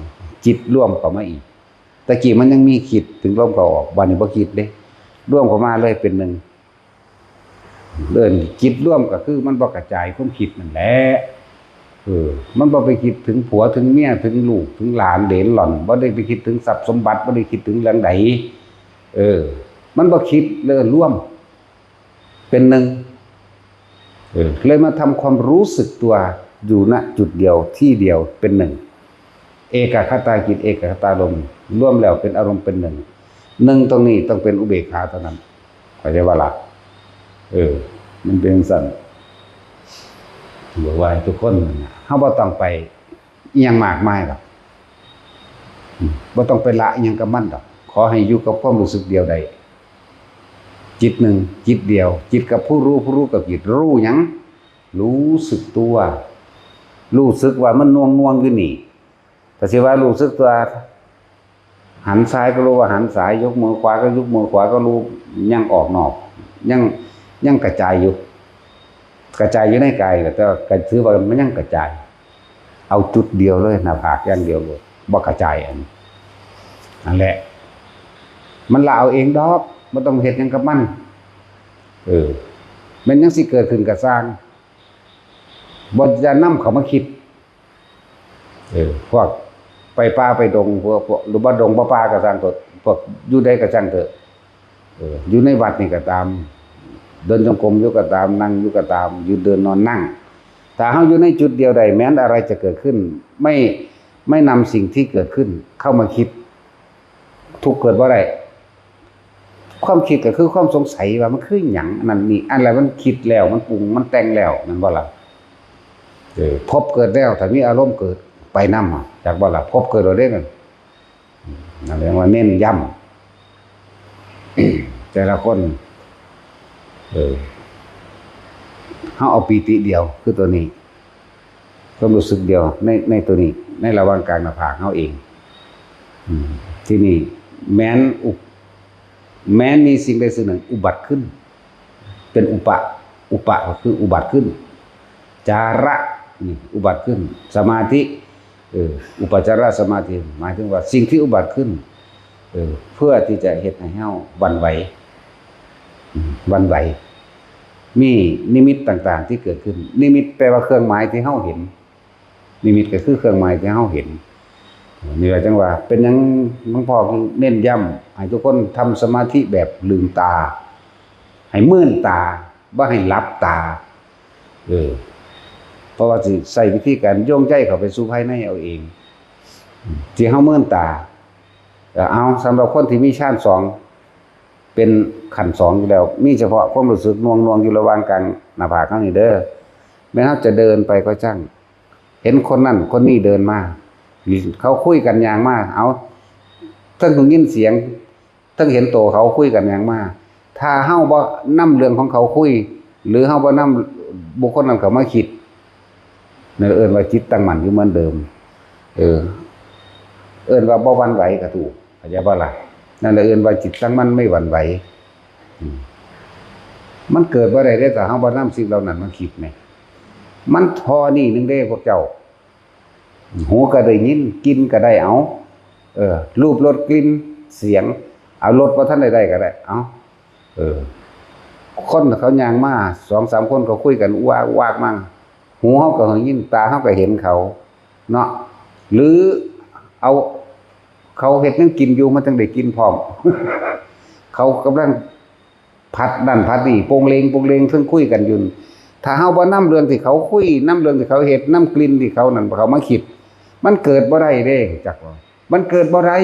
จิตรวมเข้ามาอีก ตะกี้มันยังมีคิดถึงลมเข้าออก บัดนี้บ่คิดเด้ รวมเข้ามาเลยเป็นหนึ่ง เอิ้นจิตรวมก็คือมันบ่กระจายความคิดนั่นแหละ เออ มันบ่ไปคิดถึงผัวถึงเมียถึงลูกถึงหลานเหลนหล่อน บ่ได้ไปคิดถึงทรัพย์สมบัติ บ่ได้คิดถึงเรื่องใด เออ มันบ่คิด เลยรวมเป็นหนึ่ง เออ เลยมาทำความรู้สึกตัวอยู่ ณ จุดเดียวที่เดียวเป็นหนึ่ง เอกัคคตาจิต เอกัคคตารมณ์ รวมแล้วเป็นอารมณ์เป็นหนึ่ง หนึ่งตรงนี้ต้องเป็นอุเบกขาเท่านั้น เข้าใจบ่ล่ะ เออ มันเป็นจั่งซั้น บอกว่าให้ทุกคนนั่นน่ะ เฮาบ่ต้องไปอิหยังมากมายหรอก อืม บ่ต้องไปละอิหยังกับมันดอก ขอให้อยู่กับความรู้สึกเดียวได้ จิตหนึ่ง จิตเดียว จิตกับผู้รู้ ผู้รู้กับจิต รู้หยัง รู้สึกตัว รู้สึกว่ามันหน่วงๆอยู่นี่ แต่สิว่ารู้สึกตัว หันซ้ายก็รู้ว่าหันซ้าย ยกมือขวาก็ยกมือขวาก็รู้ ยังออกนอก ยัง ยังกระจายอยู่ กระจายอยู่ในกาย แต่ว่าก็ถือว่ามันยังกระจาย เอาจุดเดียวเลย หน้าผากอย่างเดียวเลย บ่กระจายอัน นั่นแหละ มันละเอาเองดอก บ่ต้องเฮ็ดหยังกับมัน เออ มันยังสิเกิดขึ้นกะซ่าง บ่จะนำเข้ามาคิด เออ พวกไปป่าไปดง พวก พวก หรือบ่ดงบ่ป่ากะซ่างเถอะ พวกอยู่ใดกะซ่างเถอะ เออ อยู่ในวัดนี่กะตาม เดินจงกรมอยู่กะตาม นั่งอยู่กะตาม ยืนเดินนอนนั่ง ถ้าเฮาอยู่ในจุดเดียวได้ แม้นอะไรจะเกิดขึ้น ไม่ ไม่นำสิ่งที่เกิดขึ้นเข้ามาคิด ทุกข์เกิดบ่ได้ ความคิดก็คือความสงสัยว่ามันคือหยัง อันนั้นนี่ อันใดมันคิดแล้ว มันปรุง มันแต่งแล้ว แม่นบ่ล่ะ เออ ภพเกิดแล้ว ถ้ามีอารมณ์เกิด ไปนำ จักบ่ล่ะ ภพเกิดแล้วเด้นั่น อืม นั่นเรียกว่าเน้นย้ำ แต่ละคน เออ เฮาเอาปีติเดียว คือตัวนี้ ความรู้สึกเดียว ใน ในตัวนี้ ในระหว่างกลางหน้าผากเฮาเอง อืม ทีนี้แม้นอุ แม้นมีสิ่งใดสิ่งหนึ่งอุบัติขึ้น เป็นอุปะ อุปะก็คืออุบัติขึ้น จาระ นี่อุบัติขึ้น สมาธิ เออ อุปจารสมาธิ หมายถึงว่าสิ่งที่อุบัติขึ้น เออ เพื่อที่จะเฮ็ดให้เฮาหวั่นไหว อืม หวั่นไหว มีนิมิตต่างๆที่เกิดขึ้น นิมิตแปลว่าเครื่องหมายที่เฮาเห็น นิมิตก็คือเครื่องหมายที่เฮาเห็น นี่แหละจังว่า เป็นหยังหลวงพ่อเน้นย้ำให้ทุกคนทำสมาธิแบบลืมตา ให้มืนตา บ่ให้หลับตา เออ เพราะว่าสิใช้วิธีการโยงใจเข้าไปสู่ภายในเอาเอง ที่เฮามืนตา เอ่อ เอา สำหรับคนที่มีฌานสอง เป็นขั้นสองอยู่แล้ว มีเฉพาะความรู้สึกหน่วงๆอยู่ระหว่างกลางหน้าผากเฮานี่เด้อ แม้นเฮาจะเดินไปก็ช่าง เห็นคนนั่นคนนี้เดินมา เขาคุยกันย่างมา เอา เทิงได้ยินเสียง เทิงเห็นโตเขาคุยกันย่างมา ถ้าเฮาบ่นำเรื่องของเขาคุย หรือเฮาบ่นำบุคคลนั้นเข้ามาคิด นั่นเอิ้นว่าจิตตั้งมั่นอยู่เหมือนเดิม เออ เอิ้นว่าบ่หวั่นไหวก็ถูก เข้าใจบ่ล่ะ นั่นแหละเอิ้นว่าจิตตั้งมั่นไม่หวั่นไหว อืม มันเกิดบ่ได้เด้ ถ้าเฮาบ่นำสิ่งเหล่านั้นมาคิดแหม มันเท่านี้หนึ่งเด้พวกเจ้า หูก็ได้ยิน กลิ่นก็ได้ เอา เออ รูป รส กลิ่น เสียง เอา รสบ่ทันได้ได้ก็ได้ เอา เออ คนเขาย่างมา สองสามคนเขาคุยกัน วากวากมา หูเฮาก็ได้ยิน ตาเฮาก็เห็นเขา เนาะ หรือเอา เขาเฮ็ดหยังกินอยู่ มันจั่งได้กลิ่นพร้อม เขากำลังผัดนั่นผัดนี่ โปงเลงโปงเลง เทิงคุยกันอยู่ ถ้าเฮาบ่นำเรื่องที่เขาคุย นำเรื่องที่เขาเฮ็ด นำกลิ่นที่เขานั่น เขามาคิด มันเกิดบ่ได้เด้ จักว่า มันเกิดบ่ได้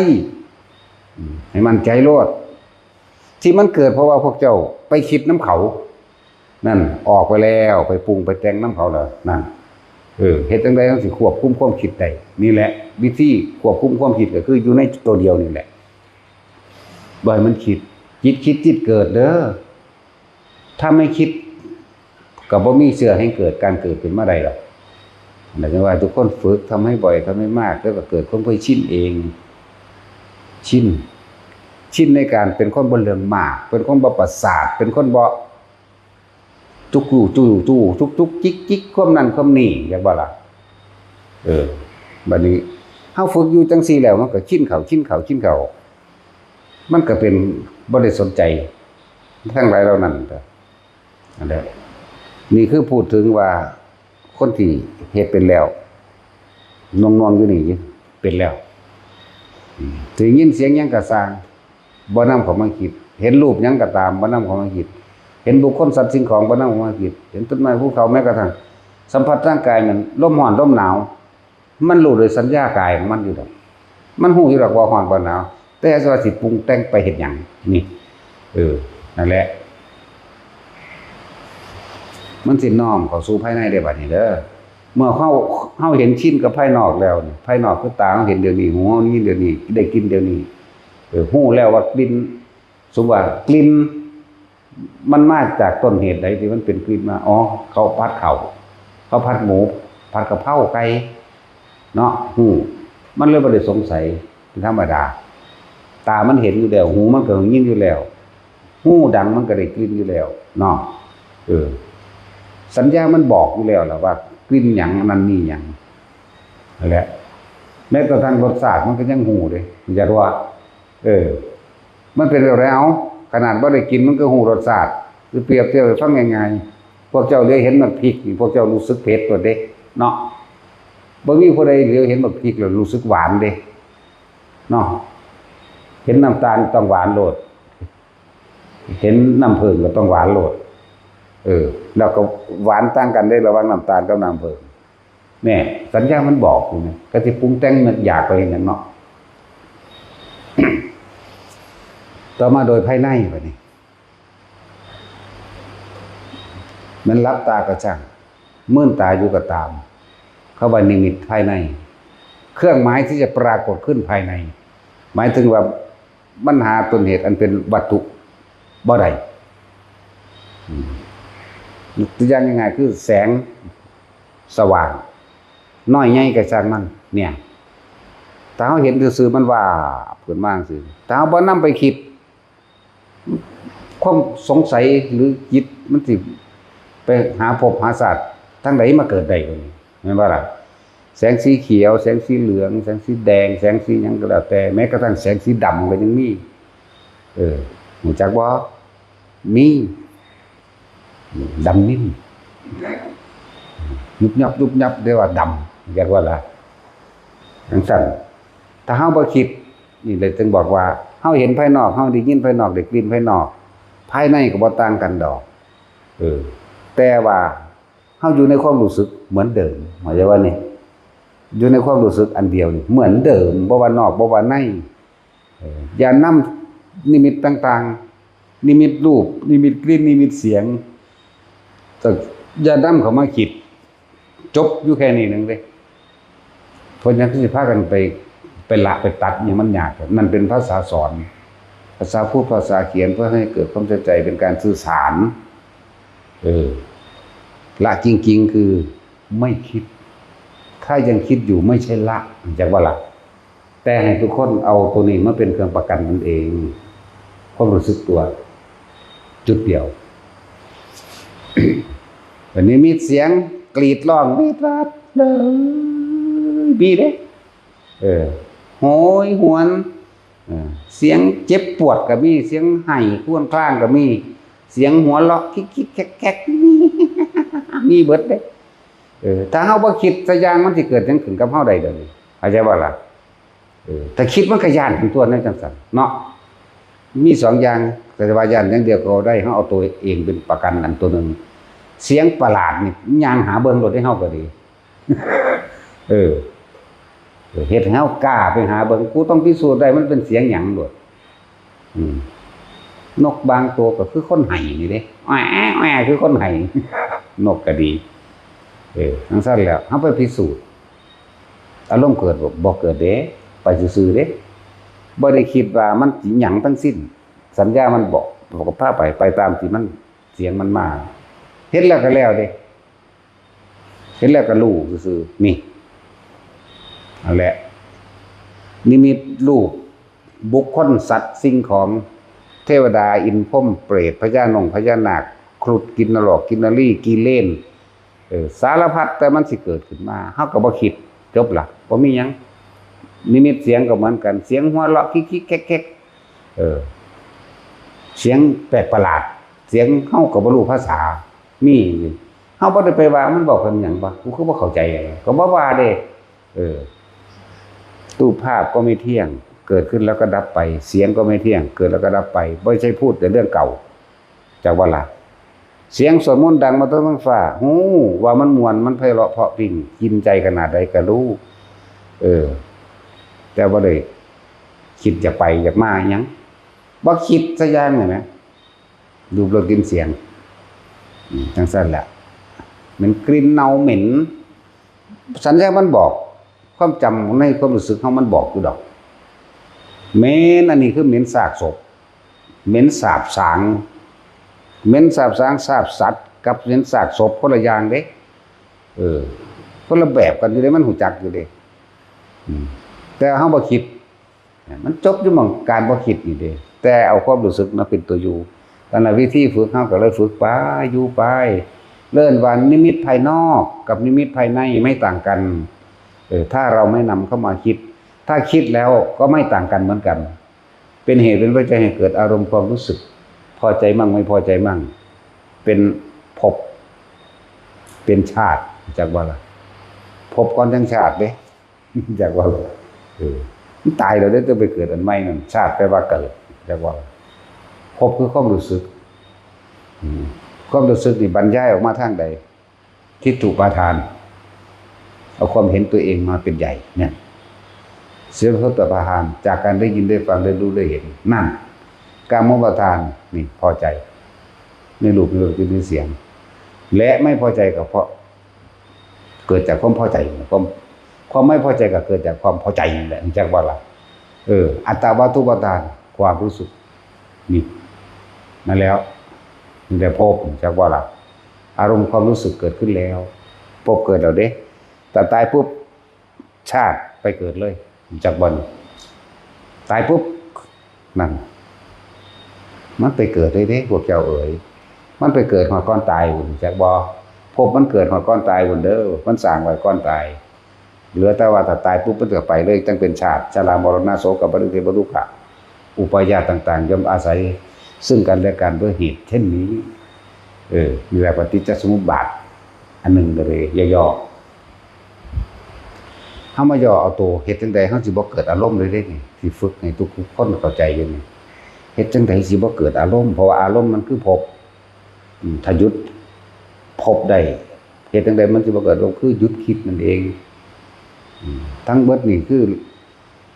อืม ให้มั่นใจโลด ที่มันเกิดเพราะว่าพวกเจ้าไปคิดนำเขา นั่น ออกไปแล้ว ไปปรุงไปแต่งนำเขาแล้ว นั่น เออ เฮ็ดจั่งใดจั่งสิควบคุมความคิดได้ นี่แหละ วิธีควบคุมความคิดก็คืออยู่ในตัวเดียวนี่แหละ บ่ให้มันคิด จิตคิดจิตเกิดเด้อ ถ้าไม่คิด ก็บ่มีเชื้อให้เกิด การเกิดขึ้นมาได้หรอก นั่นจึงว่าทุกคนฝึก ทำให้บ่อย ทำให้มาก แล้วก็เกิดความเคยชินเอง ชิน ชินในการเป็นคนบ่เรื่องมาก เป็นคนบ่ประสาท เป็นคนบ่จุกอยู่จุกอยู่จุกจุกจิกจิก ความนั่นความนี่ จักบ่ล่ะ เออ บัดนี้ เฮาฝึกอยู่จั่งซี้แล้ว มันก็ชินเข้า ชินเข้า ชินเข้า มันก็เป็นบ่ได้สนใจ ทั้งหลายเหล่านั้น นั่นแหละ นี่คือพูดถึงว่าคนที่เฮ็ดเป็นแล้ว หน่วงๆอยู่นี่เป็นแล้ว อืม ได้ยินเสียงหยังก็ซ่าง บ่นำเข้ามาคิด เห็นรูปหยังก็ตาม บ่นำเข้ามาคิด เห็นบุคคลสัตว์สิ่งของ บ่นำเข้ามาคิด เห็นต้นไม้ภูเขา แม้กระทั่งสัมผัสทางกาย มันลมร้อนลมหนาว มันรู้โดยสัญญากายของมันอยู่ดอก มันรู้อยู่ดอกว่าร้อนว่าหนาว แต่ว่าสิปรุงแต่งไปเฮ็ดหยัง นี่ เออ นั่นแหละ มันสิน้อมเข้าสู่ภายในได้บัดนี้เด้อ เมื่อเฮา เฮาเห็นชินกับภายนอกแล้วนี่ ภายนอกคือตาเฮาเห็นเดี๋ยวนี้ หูเฮาได้ยินเดี๋ยวนี้ ได้กลิ่นเดี๋ยวนี้ เออ รู้แล้วว่ากลิ่น สมมุติว่ากลิ่น มันมาจากต้นเหตุใดที่มันเป็นกลิ่นมา อ๋อ เขาผัดข้าว ข้าวผัดหมู ผัดกะเพราไก่ เนาะ ฮู้ มันเลยบ่ได้สงสัย เป็นธรรมดา ตามันเห็นอยู่แล้ว หูมันก็ได้ยินอยู่แล้ว ฮูดังมันก็ได้กลิ่นอยู่แล้ว เนาะ เออ สัญญามันบอกอยู่แล้วล่ะว่ากลิ่นหยัง อันนั้นมีหยัง นั่นแหละ แม้กระทั่งรสชาติมันก็ยังฮูเด้ อยากว่า เออ มันเป็นแบบใด เอา ขนาดบ่ได้กินมันก็ฮูรสชาติ คือเปรียบเทียบให้ฟังง่ายๆ พวกเจ้าเหลียวเห็นหมากพริกนี่ พวกเจ้ารู้สึกเผ็ดโลดเด้ เนาะ บ่มีผู้ใดเหลียวเห็นหมากพริกแล้วรู้สึกหวานเด้ เนาะ เห็นน้ำตาลต้องหวานโลด เห็นน้ำผึ้งก็ต้องหวานโลด เออ แล้วก็หวานต่างกันเด้ ระหว่างน้ำตาลกับน้ำผึ้ง แน่ สัญญามันบอกอยู่นะ ก็สิปรุงแต่งนึกอยากไปเฮ็ดหยังเนาะ ต่อมาโดยภายในบัดนี้ มันหลับตาก็ช่าง มืนตาอยู่ก็ตาม เขาว่านิมิตภายใน เครื่องหมายที่จะปรากฏขึ้นภายใน หมายถึงว่ามันหาต้นเหตุอันเป็นวัตถุบ่ได้ อืม ตัวอย่างง่ายๆ คือแสงสว่าง น้อยใหญ่ก็ช่างมัน เนี่ย ถ้าเราเห็นซื่อๆ มันวาบขึ้นมาซื่อ ถ้าเราบ่นำไปคิด ความสงสัยหรือจิตมันสิไปหาภพหาชาติทางใดมาเกิดได้บัดนี้ แม่นบ่ล่ะ แสงสีเขียว แสงสีเหลือง แสงสีแดง แสงสีหยังก็แล้วแต่ แม้กระทั่งแสงสีดำก็ยังมี เออ รู้จักบ่ มี ดำนิ่ม ยุบยับยุบยับ เรียกว่าดำ เรียกว่าอะไร จังซั่น ถ้าเฮาบ่คิด นี่เลยจึงบอกว่า เฮาเห็นภายนอก เฮาได้ยินภายนอก ได้กลิ่นภายนอก ภายในก็บ่ต่างกันดอก เออ แต่ว่าเฮาอยู่ในความรู้สึกเหมือนเดิม เข้าใจว่านี่ อยู่ในความรู้สึกอันเดียวนี่ เหมือนเดิม บ่ว่านอก บ่ว่าใน เออ อย่านำนิมิตต่างๆ นิมิตรูป นิมิตกลิ่น นิมิตเสียง แต่อย่านำเข้ามาคิด จบอยู่แค่นี้หนึ่งเด้ เพราะฉะนั้นสิพากันไป ไปละไปตัดเนี่ยมันยาก นั่นเป็นภาษาสอน ภาษาพูดภาษาเขียนเพื่อให้เกิดความเข้าใจเป็นการสื่อสาร เออ ละจริงๆ คือไม่คิด ถ้ายังคิดอยู่ไม่ใช่ละ เข้าใจบ่ล่ะ แต่ให้ทุกคนเอาตัวนี้มาเป็นเครื่องประกันตนเอง ความรู้สึกตัว จุดเดียว วันนี้มีเสียงกรีดร้องวีดวาดเลย มีเด้ เออ โหยหวน เออ เสียงเจ็บปวดก็มี เสียงไห้ครวญครางก็มี เสียงหัวเราะคิกคิกแคกแคก มีเบิดเด้ เออ ถ้าเฮาบ่คิดสักอย่างมันสิเกิดหยังขึ้นกับเฮาได้เดี๋ยวนี้ เข้าใจบ่ล่ะ เออ ถ้าคิดมันก็ย้านเป็นตัวนั่นจังซั่นเนาะ มีสองอย่าง แต่ว่าย้านอย่างเดียวก็ได้ เฮาเอาตัวเองเป็นประกันอันตัวหนึ่ง เสียงประหลาดนี่ย่างหาเบิ่งโลดได้ เฮาก็ดี เออ เฮ็ดให้เฮากล้าไปหาเบิ่ง กูต้องพิสูจน์ได้มันเป็นเสียงหยังโลด อืม นกบางตัวก็คือคนไห้นี่เด้ แอ้แอ้คือคนไห้ นกก็ดี เออ จังซั่นแหละ เฮาไปพิสูจน์ อารมณ์เกิดบ่ บ่เกิดเด้ ไปซื่อๆเด้ บ่ได้คิดว่ามันสิหยังทั้งสิ้น สัญญามันบอก บอกก็พาไป ไปตามที่มัน เสียงมันมา เห็นแล้วก็แล้วเด้ เห็นแล้วก็รู้ซื่อๆ นี่ นั่นแหละ นิมิตรูป บุคคล สัตว์ สิ่งของ เทวดา อินทร์ พรหม เปรต พญานง พญานาค ครุฑ กินนรก กินนรี กิเลน เออ สารพัด แต่มันสิเกิดขึ้นมา เฮาก็บ่คิด จบละ บ่มีหยัง นิมิตเสียงก็เหมือนกัน เสียงหัวเราะคิกคิกแคกแคก เออ เสียงแปลกประหลาด เสียงเฮาก็บ่รู้ภาษา มีอยู่ เฮาบ่ได้ไปว่ามันบอกกันหยังวะ กูคือบ่เข้าใจหยัง ก็บ่ว่าเด้ เออ รูปภาพก็ไม่เที่ยง เกิดขึ้นแล้วก็ดับไป เสียงก็ไม่เที่ยง เกิดแล้วก็ดับไป บ่ใช่พูดแต่เรื่องเก่า จักว่าล่ะ เสียงสวดมนต์ดังมาแต่เทิงฟ้า ฮู้ว่ามันม่วน มันไพเราะเพราะพริ้ง กินใจขนาดใดก็รู้ เออ แต่บ่ได้คิดอยากไปอยากมาหยัง บ่คิดสักอย่างเลยนะ รูปรสกลิ่นเสียง อืม จังซั่นแหละ เหม็นกลิ่นเน่าเหม็น สัญญามันบอก ความจำในความรู้สึกเฮามันบอกอยู่ดอก เหม็นอันนี้คือเหม็นซากศพ เหม็นสาบสาง เหม็นสาบสาง ซากสัตว์ กับเหม็นซากศพคนละอย่างเด้ เออ คนละแบบกันอยู่เด้ มันฮู้จักอยู่เด้ อืม แต่เฮาบ่คิด มันจบอยู่หม่องการบ่คิดนี่เด้ แต่เอาความรู้สึกมาเป็นตัวอยู่ นั่นแหละวิธีฝึก เฮาก็เลยฝึกไป อยู่ไป เอิ้นว่านิมิตภายนอกกับนิมิตภายในไม่ต่างกัน เออ ถ้าเราไม่นำเข้ามาคิด ถ้าคิดแล้วก็ไม่ต่างกันเหมือนกัน เป็นเหตุเป็นปัจจัยให้เกิดอารมณ์ความรู้สึก พอใจมั่งไม่พอใจมั่ง เป็นภพ เป็นชาติ จักว่าล่ะ ภพก่อนจั่งชาติเด้ จักว่าล่ะ เออ มันตายแล้วเด้ ต้องไปเกิดอันใหม่นั่น ชาติแปลว่าเกิด จักว่าล่ะ ภพคือความรู้สึก อืม ความรู้สึกนี่บรรยายออกมาทางใด ทิฏฐุปาทาน เอาความเห็นตัวเองมาเป็นใหญ่เนี่ย เสียงโสตปาทาน จากการได้ยินได้ฟังได้รู้ได้เห็น นั่น กามปาทาน นี่พอใจ ในรูปในรสในกลิ่นในเสียง และไม่พอใจก็เพราะ เกิดจากความพอใจ ความ ความไม่พอใจก็เกิดจากความพอใจนั่นแหละ จักว่าล่ะ เออ อัตตวาทุปาทาน ความรู้สึก นี่ นั่นแล้ว นี่แหละภพ จักว่าล่ะ อารมณ์ความรู้สึกเกิดขึ้นแล้ว ภพเกิดแล้วเด้ แต่ตายปุ๊บ ชาติไปเกิดเลย จักบ่นี่ ตายปุ๊บ นั่น มันไปเกิดเลยเด้ พวกเจ้าเอ๋ย มันไปเกิดฮอดก่อนตายพุ้น จักบ่ ภพมันเกิดฮอดก่อนตายพุ้นเด้อ มันสร้างไว้ก่อนตาย เหลือแต่ว่าถ้าตายปุ๊บมันก็ไปเลย จั่งเป็นชาติ ชรามรณะโสกปริเทวทุกขะ อุปายาตต่างๆ ย่อมอาศัยซึ่งกันและกันด้วยเหตุเช่นนี้ เออ นี่แหละปฏิจจสมุปบาท อันหนึ่งก็เลยย่อๆ เฮามาย่อเอาตัว เฮ็ดจั่งใดเฮาสิบ่เกิดอารมณ์เลยเด้นี่ ที่ฝึกให้ทุกคนเข้าใจอยู่นี่ เฮ็ดจั่งใดสิบ่เกิดอารมณ์ เพราะว่าอารมณ์มันคือภพ อืม ถ้าหยุดภพได้ เฮ็ดจั่งใดมันสิบ่เกิดอารมณ์ คือหยุดคิดนั่นเอง อืม ทั้งเบิดนี่คือ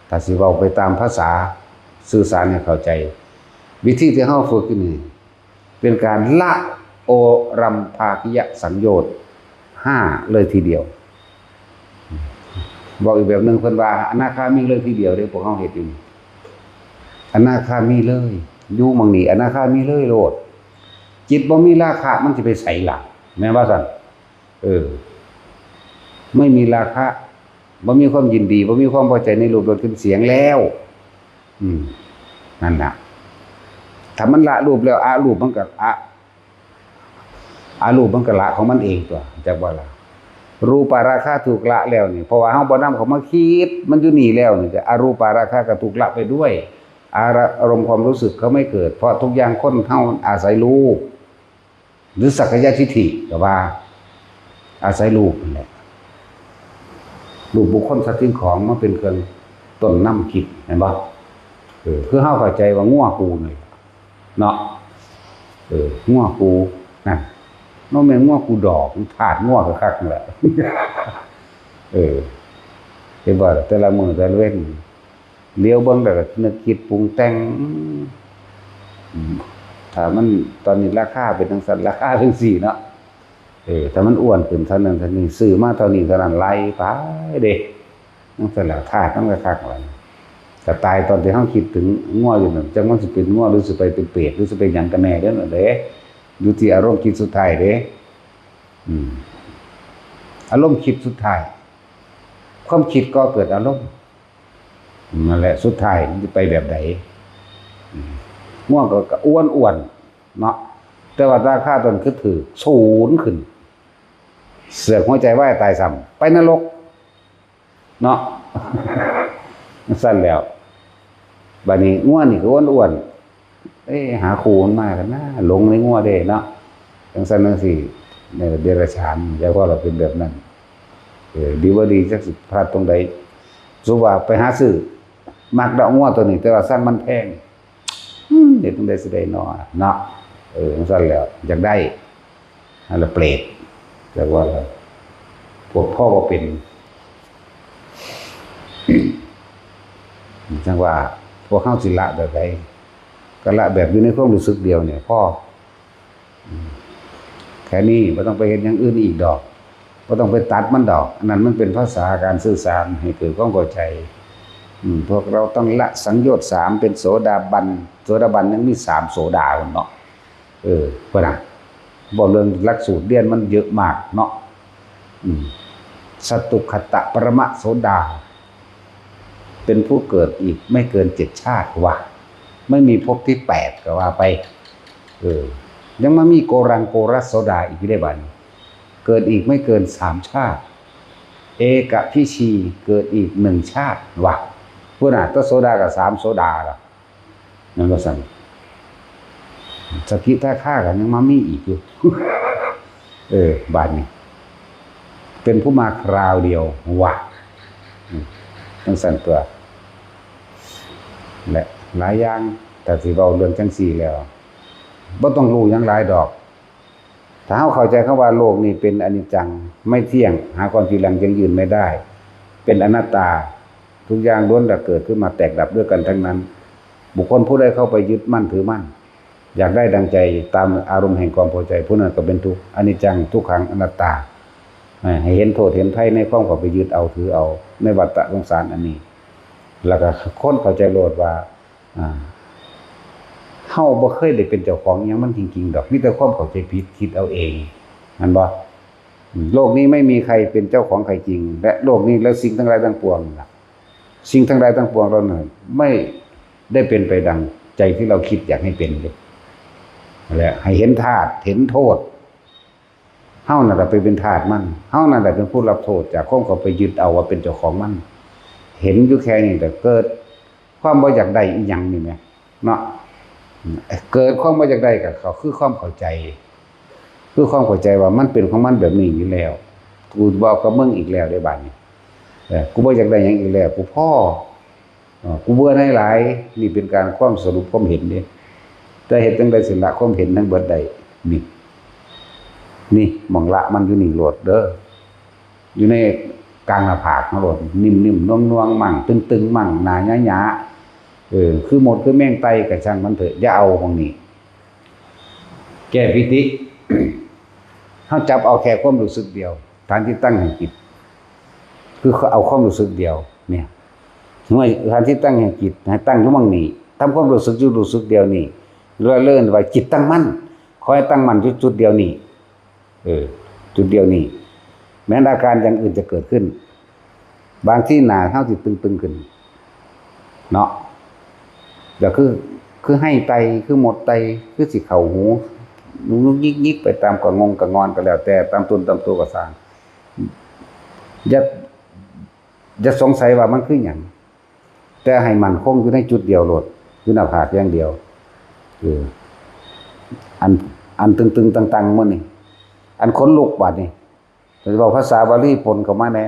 ถ้าสิเว้าไปตามภาษา สื่อสารให้เข้าใจ วิธีที่เฮาฝึกอยู่นี่ เป็นการละโอรัมภากิยสังโยชน์ห้าเลยทีเดียว บอกอีกแบบหนึ่ง เพิ่นว่าอนาคามิเลยทีเดียวเด้ พวกเฮาเฮ็ดอยู่นี่ อนาคามิเลย อยู่หม่องนี้ อนาคามิเลยโลด จิตบ่มีราคะ มันสิไปไสล่ะ แม่นว่าซั่น เออ ไม่มีราคะ บ่มีความยินดี บ่มีความพอใจในรูปรสกลิ่นเสียงแล้ว อืม นั่นน่ะ ถ้ามันละรูปแล้ว อรูปมันก็ อ อรูปมันก็ละของมันเองตั๊ว จักว่าล่ะ รูปาราคะถูกละแล้วนี่ เพราะว่าเฮาบ่นำเข้ามาคิด มันอยู่นี่แล้วนี่ ก็อรูปาราคะก็ถูกละไปด้วย อาร- อารมณ์ความรู้สึกก็ไม่เกิด เพราะทุกอย่างคนเฮาอาศัยรูป หรือสักกายทิฏฐิก็ว่า อาศัยรูปนั่นแหละ รูปบุคคลสัตว์สิ่งของมาเป็นเครื่องต้นนำคิด แม่นบ่ เออ คือเฮาเข้าใจว่างัวกูนี่เนาะ เออ งัวกูนั่น บ่แม่นงัวกูดอก ธาตุงัวคักๆนั่นแหละ เออ เห็นบ่ แต่ละมื้อแต่ละเว็น เหลียวเบิ่งแล้วก็นึกคิดปรุงแต่ง อืม ถ้ามันตอนนี้ราคาเป็นจั่งซั้น ราคาจั่งซี้เนาะ เออ ถ้ามันอ้วนขึ้นเท่านั้นเท่านี้ ซื้อมาเท่านี้เท่านั้น ไล่ไปเด้ จั่งซั้นแหละ ธาตุมันก็คักหลาย ก็ตายตอนที่เฮาคิดถึงงัวอยู่นั่น จักมันสิเป็นงัว หรือสิไปเป็นเปรต หรือสิเป็นหยังกันแน่เด้อนั่นเด้ อยู่ที่อารมณ์คิดสุดท้ายเด้ อืม อารมณ์คิดสุดท้าย ความคิดก่อเกิดอารมณ์ นั่นแหละ สุดท้ายมันสิไปแบบใด อืม งัวก็ ก็อ้วนๆเนาะ แต่ว่าราคาต้นคือถืก สูนขึ้น เสือกหัวใจวายตายซ้ำ ไปนรก เนาะ จั่งซั้นแล้ว บัดนี้งัวนี่ก็อ้วนๆ เอ้ย หาคู่มันมากันนะ หลงในงัวเด้เนาะ จั่งซั้นจั่งซี้ เนี่ย เดรัจฉาน อย่าว่าเราเป็นแบบนั้น เออ ดีบ่ดี จักสิพลาดตรงใด สมมุติว่าไปหาซื้อ มักดอกงัวตัวนี้ แต่ว่าสั่งมันแพง อืม เฮ็ดจั่งใดสิได้น้อ เนาะ เออ จั่งซั้นแล้ว อยากได้ นั่นแหละเปรต แต่ว่าพวกพ่อบ่เป็น จั่งว่า พวกเฮาสิละแบบใด ก็ละแบบอยู่ในความรู้สึกเดียวเนี่ย พอ อืม แค่นี้ บ่ต้องไปเฮ็ดอย่างอื่นอีกดอก บ่ต้องไปตัดมันดอก อันนั้นมันเป็นภาษาการสื่อสารให้เกิดความเข้าใจ อืม พวกเราต้องละสังโยชน์สาม เป็นโสดาบัน โสดาบันยังมีสามโสดาพุ้นเนาะ เออ พุ้นน่ะ เว้าเรื่องหลักสูตรเรียนมันเยอะมากเนาะ อืม สตุคตะปรมะโสดา เป็นผู้เกิดอีกไม่เกินเจ็ดชาติว่ะ ไม่มีภพที่แปดก็ว่าไป เออ ยังมามีโกรังโกรัสโสดาอีกได้บัดนี้ เกิดอีกไม่เกินสามชาติ เอกพิชีเกิดอีกหนึ่งชาติว่ะ พุ้นน่ะ ตัวโสดากับสามโสดาล่ะ นั่นก็สั่น สกิทาคาก็ยังมามีอีกอยู่ เออ บาดนี้ เป็นผู้มาคราวเดียวว่ะ อืม จังซั่นตัว และหลายอย่าง แต่สิเว้าเรื่องจังซี่แล้ว บ่ต้องรู้หยังหลายดอก ถ้าเราเข้าใจคำว่าโลกนี้เป็นอนิจจัง ไม่เที่ยง หาความจีรังยั่งยืนไม่ได้ เป็นอนัตตา ทุกอย่างล้วนแต่เกิดขึ้นมาแตกดับด้วยกันทั้งนั้น บุคคลผู้ใดเข้าไปยึดมั่นถือมั่น อยากได้ดังใจตามอารมณ์แห่งความพอใจ ผู้นั้นก็เป็นทุกข์ อนิจจัง ทุกขัง อนัตตา ให้เห็นโทษเห็นภัยในความเข้าไปยึดเอาถือเอา ในวัฏฏะสงสารอันนี้ แล้วก็คนเข้าใจโลดว่า อ่า เฮาบ่เคยได้เป็นเจ้าของอิหยังมันจริงๆดอก มีแต่ความเข้าใจผิด คิดเอาเอง แม่นบ่? อืม โลกนี้ไม่มีใครเป็นเจ้าของใครจริง และโลกนี้และสิ่งทั้งหลายทั้งปวงน่ะ สิ่งทั้งหลายทั้งปวงเหล่านั้นไม่ได้เป็นไปดังใจที่เราคิดอยากให้เป็นเลย และให้เห็นธาตุ เห็นโทษ เฮานั่นแหละไปเป็นทาสมัน เฮานั่นแหละเป็นผู้รับโทษจากความเข้าไปยึดเอาว่าเป็นเจ้าของมัน เห็นอยู่แค่นี้แต่เกิดความบ่อยากได้อีหยังนี่แหมเนาะ เกิดความบ่อยากได้ก็คือความเข้าใจ คือความเข้าใจว่ามันเป็นของมันแบบนี้อยู่แล้ว กูบอกกับมึงอีกแล้วเด้บาดนี้ เออ กูบ่อยากได้หยังอีกแล้ว กูพอ เอ่อ กูเบื่อหน่ายหลาย นี่เป็นการความสรุปความเห็นเด้ แต่เฮ็ดจั่งใดสิละความเห็นทั้งเบิดได้ นี่ นี่หม่องละมันอยู่นี่โลดเด้อ อยู่ในกลางหน้าผากเฮาโลด นิ่มๆ น่วงๆ มั่ง ตึงๆ มั่ง หน้าหยาๆ เออ คือมดคือแมงไต่ก็ช่างมันเถอะ อย่าเอาหม่องนี้ แก้ปีติ เฮาจับเอาแค่ความรู้สึกเดียว ฐานที่ตั้งแห่งจิต คือเอาความรู้สึกเดียว เนี่ย เมื่อฐานที่ตั้งแห่งจิต ให้ตั้งอยู่หม่องนี้ ทำความรู้สึกอยู่รู้สึกเดียวนี้ เรียกว่าจิตตั้งมั่น ขอให้ตั้งมั่นอยู่จุดเดียวนี้ เออ จุดเดียวนี้ แม้นอาการอย่างอื่นจะเกิดขึ้น บางทีหน้าเฮาสิตึงๆ ขึ้น เนาะ ก็คือ คือไฮไต คือมดไต คือสิเข้าหู งุกงิกๆ ไปตามกะงงกะงอนก็แล้วแต่ ตามต้นตามตัวก็ซ่าง อย่า อย่าสงสัยว่ามันคือหยัง แต่ให้มั่นคงอยู่ในจุดเดียวโลด อยู่หน้าผากอย่างเดียว เออ อัน อันตึงๆ ตังๆ มื้อนี้ อันขนลุกบาดนี้ แต่เว้าภาษาบาลีปนเข้ามาแน่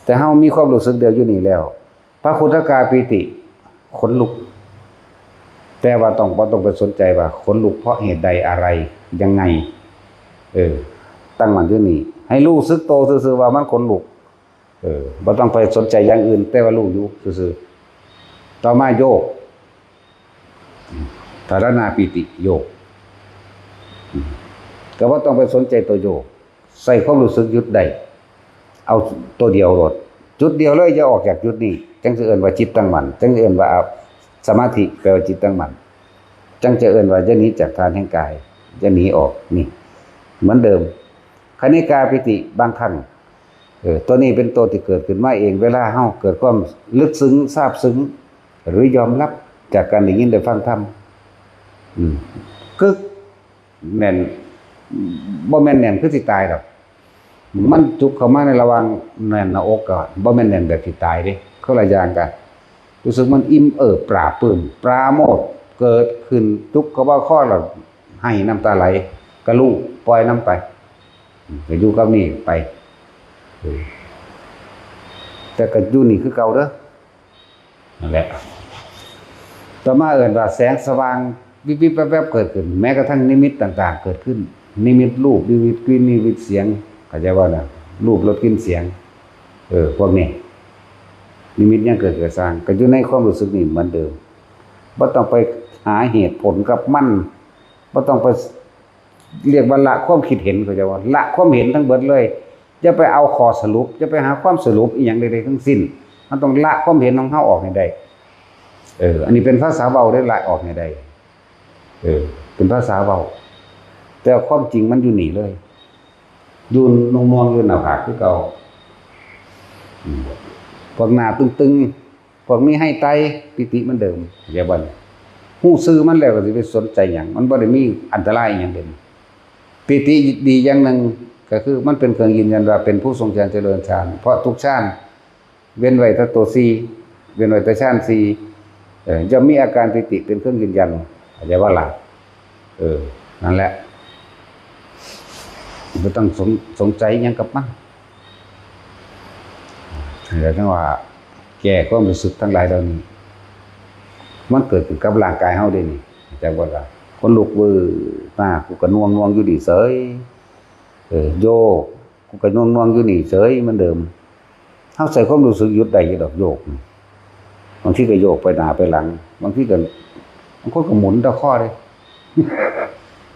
แต่เฮามีความรู้สึกเดียวอยู่นี่แล้ว พระคุตกาปีติ ขนลุก แต่ว่าต้อง บ่ต้องไปสนใจว่าขนลุกเพราะเหตุใดอะไร ยังไง เออ ตั้งมั่นอยู่นี่ ให้รู้สึกโตซื่อๆ ว่ามันขนลุก เออ บ่ต้องไปสนใจอย่างอื่น แต่ว่ารู้อยู่ซื่อๆ ต่อมาโยก ธารณาปีติโยก อืม ก็บ่ต้องไปสนใจตัวโยก ใส่ความรู้สึกหยุดได้ เอาตัวเดียวโลด จุดเดียวเลย อย่าออกจากจุดนี้ จั่งสิเอิ้นว่าจิตตั้งมั่น จั่งสิเอิ้นว่าสมาธิ แปลว่าจิตตั้งมั่น จั่งจะเอิ้นว่าอย่าหนีจากฐานแห่งกาย อย่าหนีออก นี่ เหมือนเดิม คณิกาปีติ บางครั้ง เออ ตัวนี้เป็นตัวที่เกิดขึ้นมาเอง เวลาเฮาเกิดความลึกซึ้ง ซาบซึ้ง หรือยอมรับจากการได้ยินได้ฟังธรรม อืม กึก แน่น บ่แม่นแน่นคือสิตายดอก มันจุกเข้ามาในระหว่างแน่นหน้าอกก็บ่แม่นแน่นแบบสิตายเด้ คนละอย่างกัน รู้สึกมันอิ่มเอิบปลาบปลื้ม ปราโมทย์ เกิดขึ้นจุกเข้ามาคอแล้วไห้น้ำตาไหล ก็รู้ ปล่อยนำไป อืม ก็อยู่กับนี่ไป เออ แต่ก็อยู่นี่คือเก่าเด้อ นั่นแหละ ต่อมาเอิ้นว่าแสงสว่างวิบวิบแวบแวบเกิดขึ้น แม้กระทั่งนิมิตต่างๆ เกิดขึ้น นิมิตรูป นิมิตกลิ่น นิมิตเสียง เข้าใจบ่นะ รูป รส กลิ่น เสียง เออ พวกนี้ นิมิตยังเกิด เกิดสร้าง ก็อยู่ในความรู้สึกนี่เหมือนเดิม บ่ต้องไปหาเหตุผลกับมัน บ่ต้องไป เรียกว่าละความคิดเห็น เข้าใจบ่ ละความเห็นทั้งเบิดเลย อย่าไปเอาข้อสรุป อย่าไปหาความสรุปอีหยังใดๆ ทั้งสิ้น มันต้องละความเห็นของเฮาออกให้ได้ เออ อันนี้เป็นภาษาเว้าได้ ละออกให้ได้ เออ เป็นภาษาเว้า แต่ความจริงมันอยู่นี่เลย อยู่หน่วงๆอยู่หน้าผากคือเก่า อืม พวกหน้าตึงๆ พวกมีไฮไต ปีติเหมือนเดิม เดี๋ยวบัดนี้ ฮู้ชื่อมันแล้วก็สิไปสนใจหยัง มันบ่ได้มีอันตรายหยังเด่น ปีติดีอย่างหนึ่งก็คือมันเป็นเครื่องยืนยันว่าเป็นผู้ทรงฌานเจริญฌาน เพราะทุกฌาน เว้นไว้แต่ตัวสี่ เว้นไว้แต่ฌานสี่ เอ่อ ย่อมมีอาการปีติเป็นเครื่องยืนยัน เข้าใจบ่ล่ะ เออ นั่นแหละ บ่ต้องสง- สงสัยหยังกับมัน แล้วจั่งว่า แก้ความรู้สึกทั้งหลายเหล่านี้ มันเกิดขึ้นกับร่างกายเฮาเด้นี่ จักว่าล่ะ ขนลุกวืดมา กูก็หน่วงๆอยู่นี่เสย เออ โยก กูก็หน่วงๆอยู่นี่เสยเหมือนเดิม เฮาใส่ความรู้สึกหยุดได้อยู่ดอกโยก บางทีก็โยกไปหน้าไปหลัง บางทีก็ บางคนก็หมุนตะข้อเลย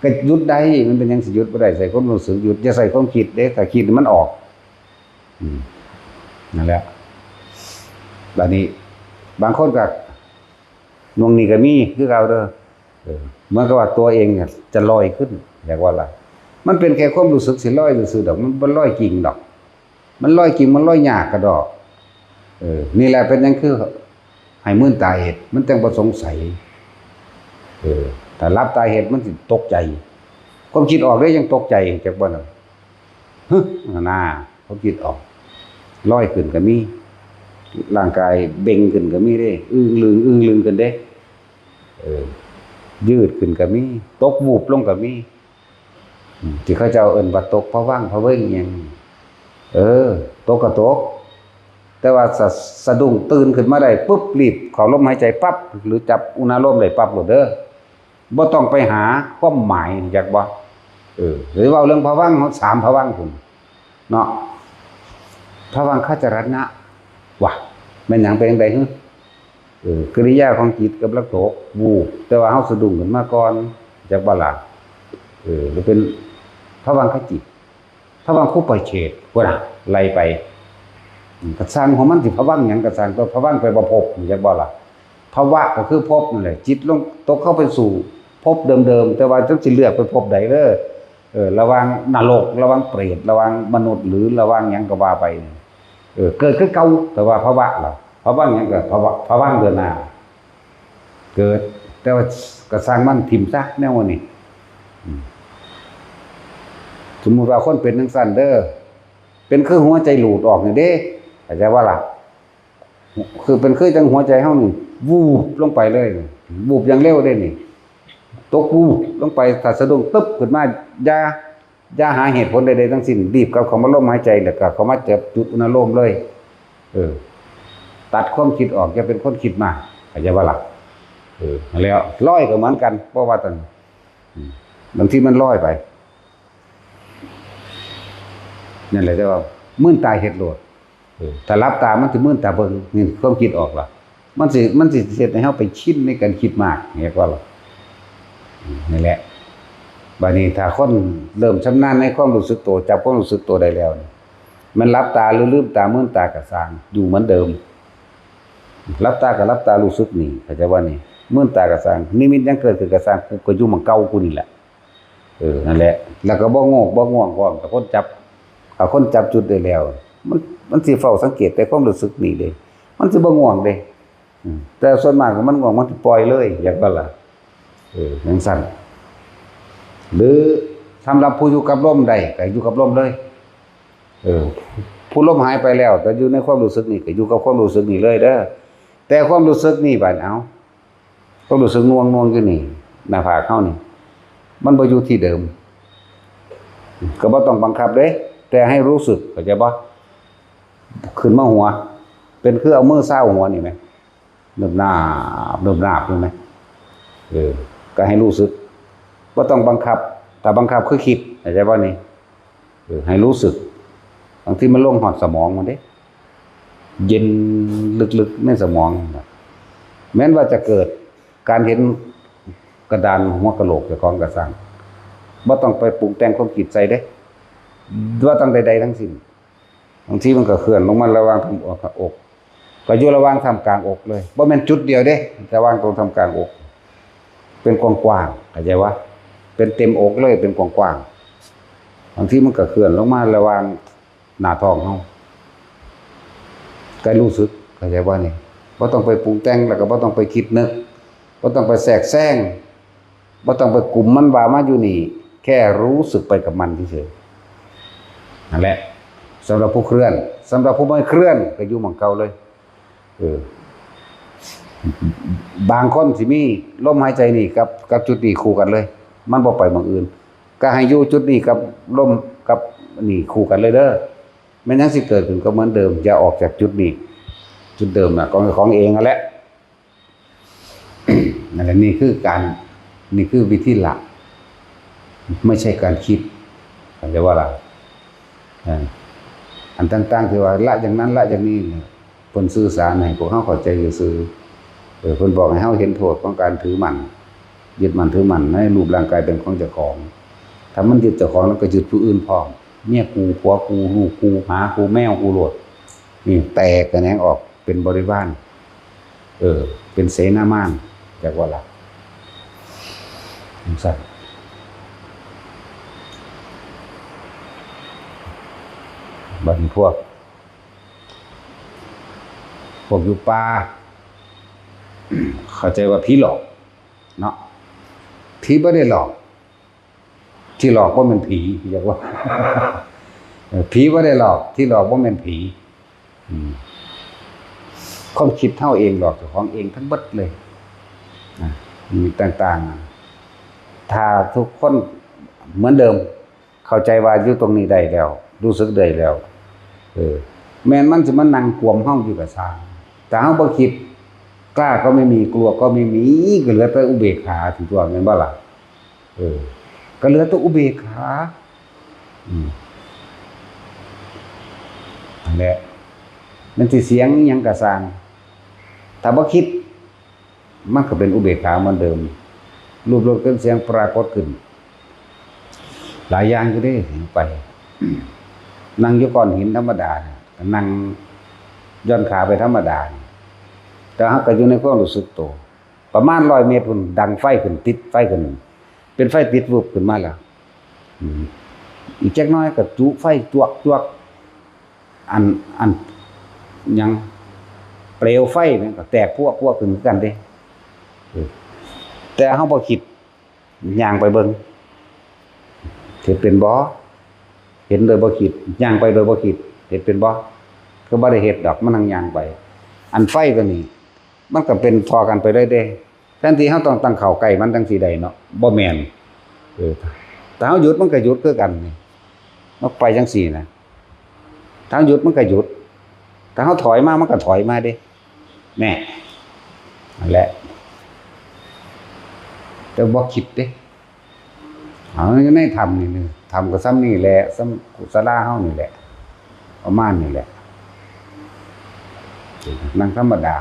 ก็หยุดได้ มันเป็นหยังสิหยุดบ่ได้ ใส่ความรู้สึกหยุด อย่าใส่ความคิดเด้ ถ้าคิดมันออก อืม นั่นแหละ บัดนี้ บางคนก็ หน่วงนี่ก็มีคือเก่าเด้อ เออ เหมือนกับว่าตัวเองเนี่ยจะลอยขึ้น อยากว่าล่ะ มันเป็นแค่ความรู้สึกสิลอยซื่อๆดอก มันบ่ลอยจริงดอก มันลอยจริง มันลอยยากกะดอก เออ นี่แหละเป็นหยังคือให้มื่นตาเฮ็ด มันจั่งบ่สงสัย เออ ถ้าหลับตาเฮ็ดมันสิตกใจ ความคิดออกเด้ยังตกใจ จักบ่นั่น ฮึ น่า ความคิดออก ลอยขึ้นก็มี ร่างกายเบ่งขึ้นก็มีเด้ อึ้งลึง อึ้งลึงขึ้นเด้ เออ ยืดขึ้นก็มี ตกวูบลงก็มี อืม ที่เขาเจ้าเอิ้นว่าตกผวังค์ผเวงอิหยัง เออ ตกก็ตก แต่ว่าสะ- สะดุ้งตื่นขึ้นมาได้ปุ๊บ รีบเข้าลมหายใจปั๊บ หรือจับอุณาโลมได้ปั๊บโลดเด้อ บ่ต้องไปหาความหมาย จักบ่ เออ หรือเว้าเรื่องผวังค์ สามผวังค์พุ้น เนาะ ผวังคจรณะ วะ แม่นหยังเป็นจั่งใด๋ฮึ เออ กิริยาของจิตกำลังตก วูบ แต่ว่าเฮาสะดุ้งขึ้นมาก่อน จักบ่ล่ะ เออ หรือเป็นผวังคจิต ผวังคุปปเฉท พุ้นน่ะ ไล่ไป อืม ก็ซ่างของมันสิผวังค์หยังก็ซ่าง แต่ผวังค์แปลว่าภพ จักบ่ล่ะ ภวะก็คือภพนั่นแหละ จิตลงตกเข้าไปสู่ภพเดิมๆ แต่ว่าจักสิเลือกไปภพใด๋เด้อ เออ ระหว่างนรก ระหว่างเปรต ระหว่างมนุษย์ หรือระหว่างหยังก็ว่าไป เออ เกิดคือเก่า แต่ว่าภวะล่ะ ภวะหยังก็ภวะ ผวังค์เดือนหน้า เกิด แต่ว่าก็ซ่างมัน ถิ่มซะแนวนี้ อืม สมมุติว่าคนเป็นจั่งซั่นเด้อ เป็นคือหัวใจหลุดออกนี่เด้ เข้าใจบ่ล่ะ คือเป็นคือจั่งหัวใจเฮานี่ วูบลงไปเลย วูบอย่างเร็วเด้นี่ ตกวูบลงไป ถ้าสะดุ้งตึ๊บขึ้นมา อย่า อย่าหาเหตุผลใดๆทั้งสิ้น รีบกลับเข้ามาลมหายใจ แล้วก็เข้ามาจับจุดอุณาโลมเลย เออ ตัดความคิดออก อย่าเป็นคนคิดมาก เข้าใจบ่ล่ะ เออ แล้วลอยก็เหมือนกัน เพราะว่าตอน อืม บางทีมันลอยไป นั่นแหละ แต่ว่ามื่นตาเฮ็ดโลด เออ ถ้าหลับตามันสิมื่นตาเบิ่ง นี่ความคิดออกล่ะ มันสิ มันสิเฮ็ดให้เฮาไปชินในการคิดมาก เรียกว่าล่ะ อืม นี่แหละ บัดนี้ถ้าคนเริ่มชำนาญในความรู้สึกตัว จับความรู้สึกตัวได้แล้วนี่ มันหลับตาหรือลืมตา มื่นตาก็ซ่าง อยู่เหมือนเดิม หลับตาก็หลับตารู้สึกนี่ เข้าใจบ่นี่ มื่นตาก็ซ่าง นิมิตหยังเกิดขึ้นก็ซ่าง กูก็อยู่หม่องเก่ากูนี่แหละ เออ นั่นแหละ แล้วก็บ่โงกบ่ง่วงพร้อม ถ้าคนจับ ถ้าคนจับจุดได้แล้ว มัน มันสิเฝ้าสังเกตแต่ความรู้สึกนี่เด้ มันสิบ่ง่วงเด้ อืม แต่ส่วนมากมันง่วง มันสิปล่อยเลย อยากว่าล่ะ เออ จั่งซั่น หรือสำหรับผู้อยู่กับลมได้ ก็อยู่กับลมเลย เออ ผู้ลมหายไปแล้ว แต่อยู่ในความรู้สึกนี่ ก็อยู่กับความรู้สึกนี่เลยเด้อ แต่ความรู้สึกนี่บัด เอ้า ความรู้สึกหน่วงๆอยู่นี่ หน้าผากเฮานี่ มันบ่อยู่ที่เดิม ก็บ่ต้องบังคับเด้ แต่ให้รู้สึก เข้าใจบ่ ขึ้นมาหัว เป็นคือเอามือซาวหัวนี่แหม เนิบนาบ เนิบนาบ เห็นไหม เออ ก็ให้รู้สึก บ่ต้องบังคับ ถ้าบังคับคือคิด เข้าใจบ่นี่ เออ ให้รู้สึก บางทีมันลงฮอดสมองมันเด้ เย็นลึกๆในสมอง แม้นว่าจะเกิดการเห็นกระดานหัวกะโหลกเจ้าของก็ซ่าง บ่ต้องไปปรุงแต่งความคิดใส่เด้ บ่ต้องใดๆทั้งสิ้น บางทีมันก็เคลื่อนลงมาระหว่างทำอก ก็อยู่ระหว่างท่ามกลางอกเลย บ่แม่นจุดเดียวเด้ ระหว่างตรงท่ามกลางอก เป็นกว้างๆ เข้าใจวะ เป็นเต็มอกเลย เป็นกว้าง บางทีมันก็เคลื่อนลงมาระหว่างหน้าท้องเฮา ก็รู้สึก เข้าใจบ่นี่? บ่ต้องไปปรุงแต่ง แล้วก็บ่ต้องไปคิดนึก บ่ต้องไปแทรกแซง บ่ต้องไปกุมมันว่ามาอยู่นี่ แค่รู้สึกไปกับมันเฉยๆ นั่นแหละ สำหรับผู้เคลื่อน สำหรับผู้ไม่เคลื่อน ก็อยู่หม่องเก่าเลย เออ บางคนสิมีลมหายใจนี่กับ กับจุดนี้คู่กันเลย มันบ่ไปหม่องอื่น ก็ให้อยู่จุดนี้กับลมกับนี่คู่กันเลยเด้อ แม่นหยังสิเกิดขึ้นก็เหมือนเดิม อย่าออกจากจุดนี้ จุดเดิมน่ะ ของ ของเองนั่นแหละ นั่นแหละ นี่คือการ นี่คือวิธีละ ไม่ใช่การคิด เข้าใจบ่ล่ะ? เออ อันต่างๆที่ว่าละอย่างนั้นละอย่างนี้เนี่ย เพิ่นสื่อสารให้พวกเฮาเข้าใจซื่อๆ เออ เพิ่นบอกให้เฮาเห็นโทษของการถือมั่น ยึดมั่นถือมั่นในรูปร่างกายเป็นของเจ้าของ ถ้ามันยึดเจ้าของแล้วก็ยึดผู้อื่นพร้อม เมียกู ผัวกู ลูกกู หมากู แมวกูโลด นี่แตกแขนงออกเป็นบริวาร เออ เป็นเสนามาร จักว่าล่ะ จังซั่น บัดนี้พวก พวกอยู่ป่า เข้าใจว่าผีหลอกเนาะ ผีบ่ได้หลอก ที่หลอกบ่แม่นผี อยากว่า เออ ผีบ่ได้หลอก ที่หลอกบ่แม่นผี อืม ความคิดเฮาเองหลอกเจ้าของเองทั้งเบิดเลย อ่ะ มีต่างๆ ถ้าทุกคนเหมือนเดิม เข้าใจว่าอยู่ตรงนี้ได้แล้ว รู้สึกได้แล้ว เออ แม่นมันสิมานั่งกวมเฮาอยู่ก็ซ่าง แต่เฮาบ่คิด กล้าก็ไม่มี กลัวก็ไม่มี ก็เหลือแต่อุเบกขา ถือว่าแม่นบ่ล่ะ? เออ ก็เหลือแต่อุเบกขา อืม นั่นแหละ มันสิเสียงอิหยังก็ซ่าง ถ้าบ่คิด มันก็เป็นอุเบกขาเหมือนเดิม รูปรสกลิ่นเสียงปรากฏขึ้น หลายอย่างอยู่เด้ ไป นั่งอยู่ก้อนหินธรรมดาเนี่ย นั่งหย่อนขาไปธรรมดาเนี่ย แต่เฮาก็อยู่ในความรู้สึกตัว ประมาณร้อยเมตรพุ้น ดังไฟขึ้น ติดไฟขึ้น เป็นไฟติดวืบขึ้นมาแล้ว อืม อีกจักหน่อยก็จุไฟจวกจวก อัน อัน หยัง เปลวไฟมันก็แตกพวกพวกขึ้นคือกันเด้ เออ แต่เฮาบ่คิด ย่างไปเบิ่ง เฮ็ดเป็นบ่? เห็นโดยบ่คิด ย่างไปโดยบ่คิด เฮ็ดเป็นบ่? คือบ่ได้เฮ็ดดอก มันนั่งย่างไป อันไฟตัวนี้ มันก็เป็นต่อกันไปเลยเด้ แทนที่เฮาต้องตั้งเข้าใกล้มันจั่งสิได้เนาะ บ่แม่น เออ ถ้าเฮาหยุดมันก็หยุดคือกันนี่ มันไปจั่งซี้นะ ถ้าเฮาหยุดมันก็หยุด ถ้าเฮาถอยมามันก็ถอยมาเด้ แน่ นั่นแหละ แต่บ่คิดเด้ เอาอยู่ในถ้ำนี่ นี่ ถ้ำก็ส่ำนี่แหละ ส่ำกุศลาเฮานี่แหละ ประมาณนี่แหละ นั่งธรรมดา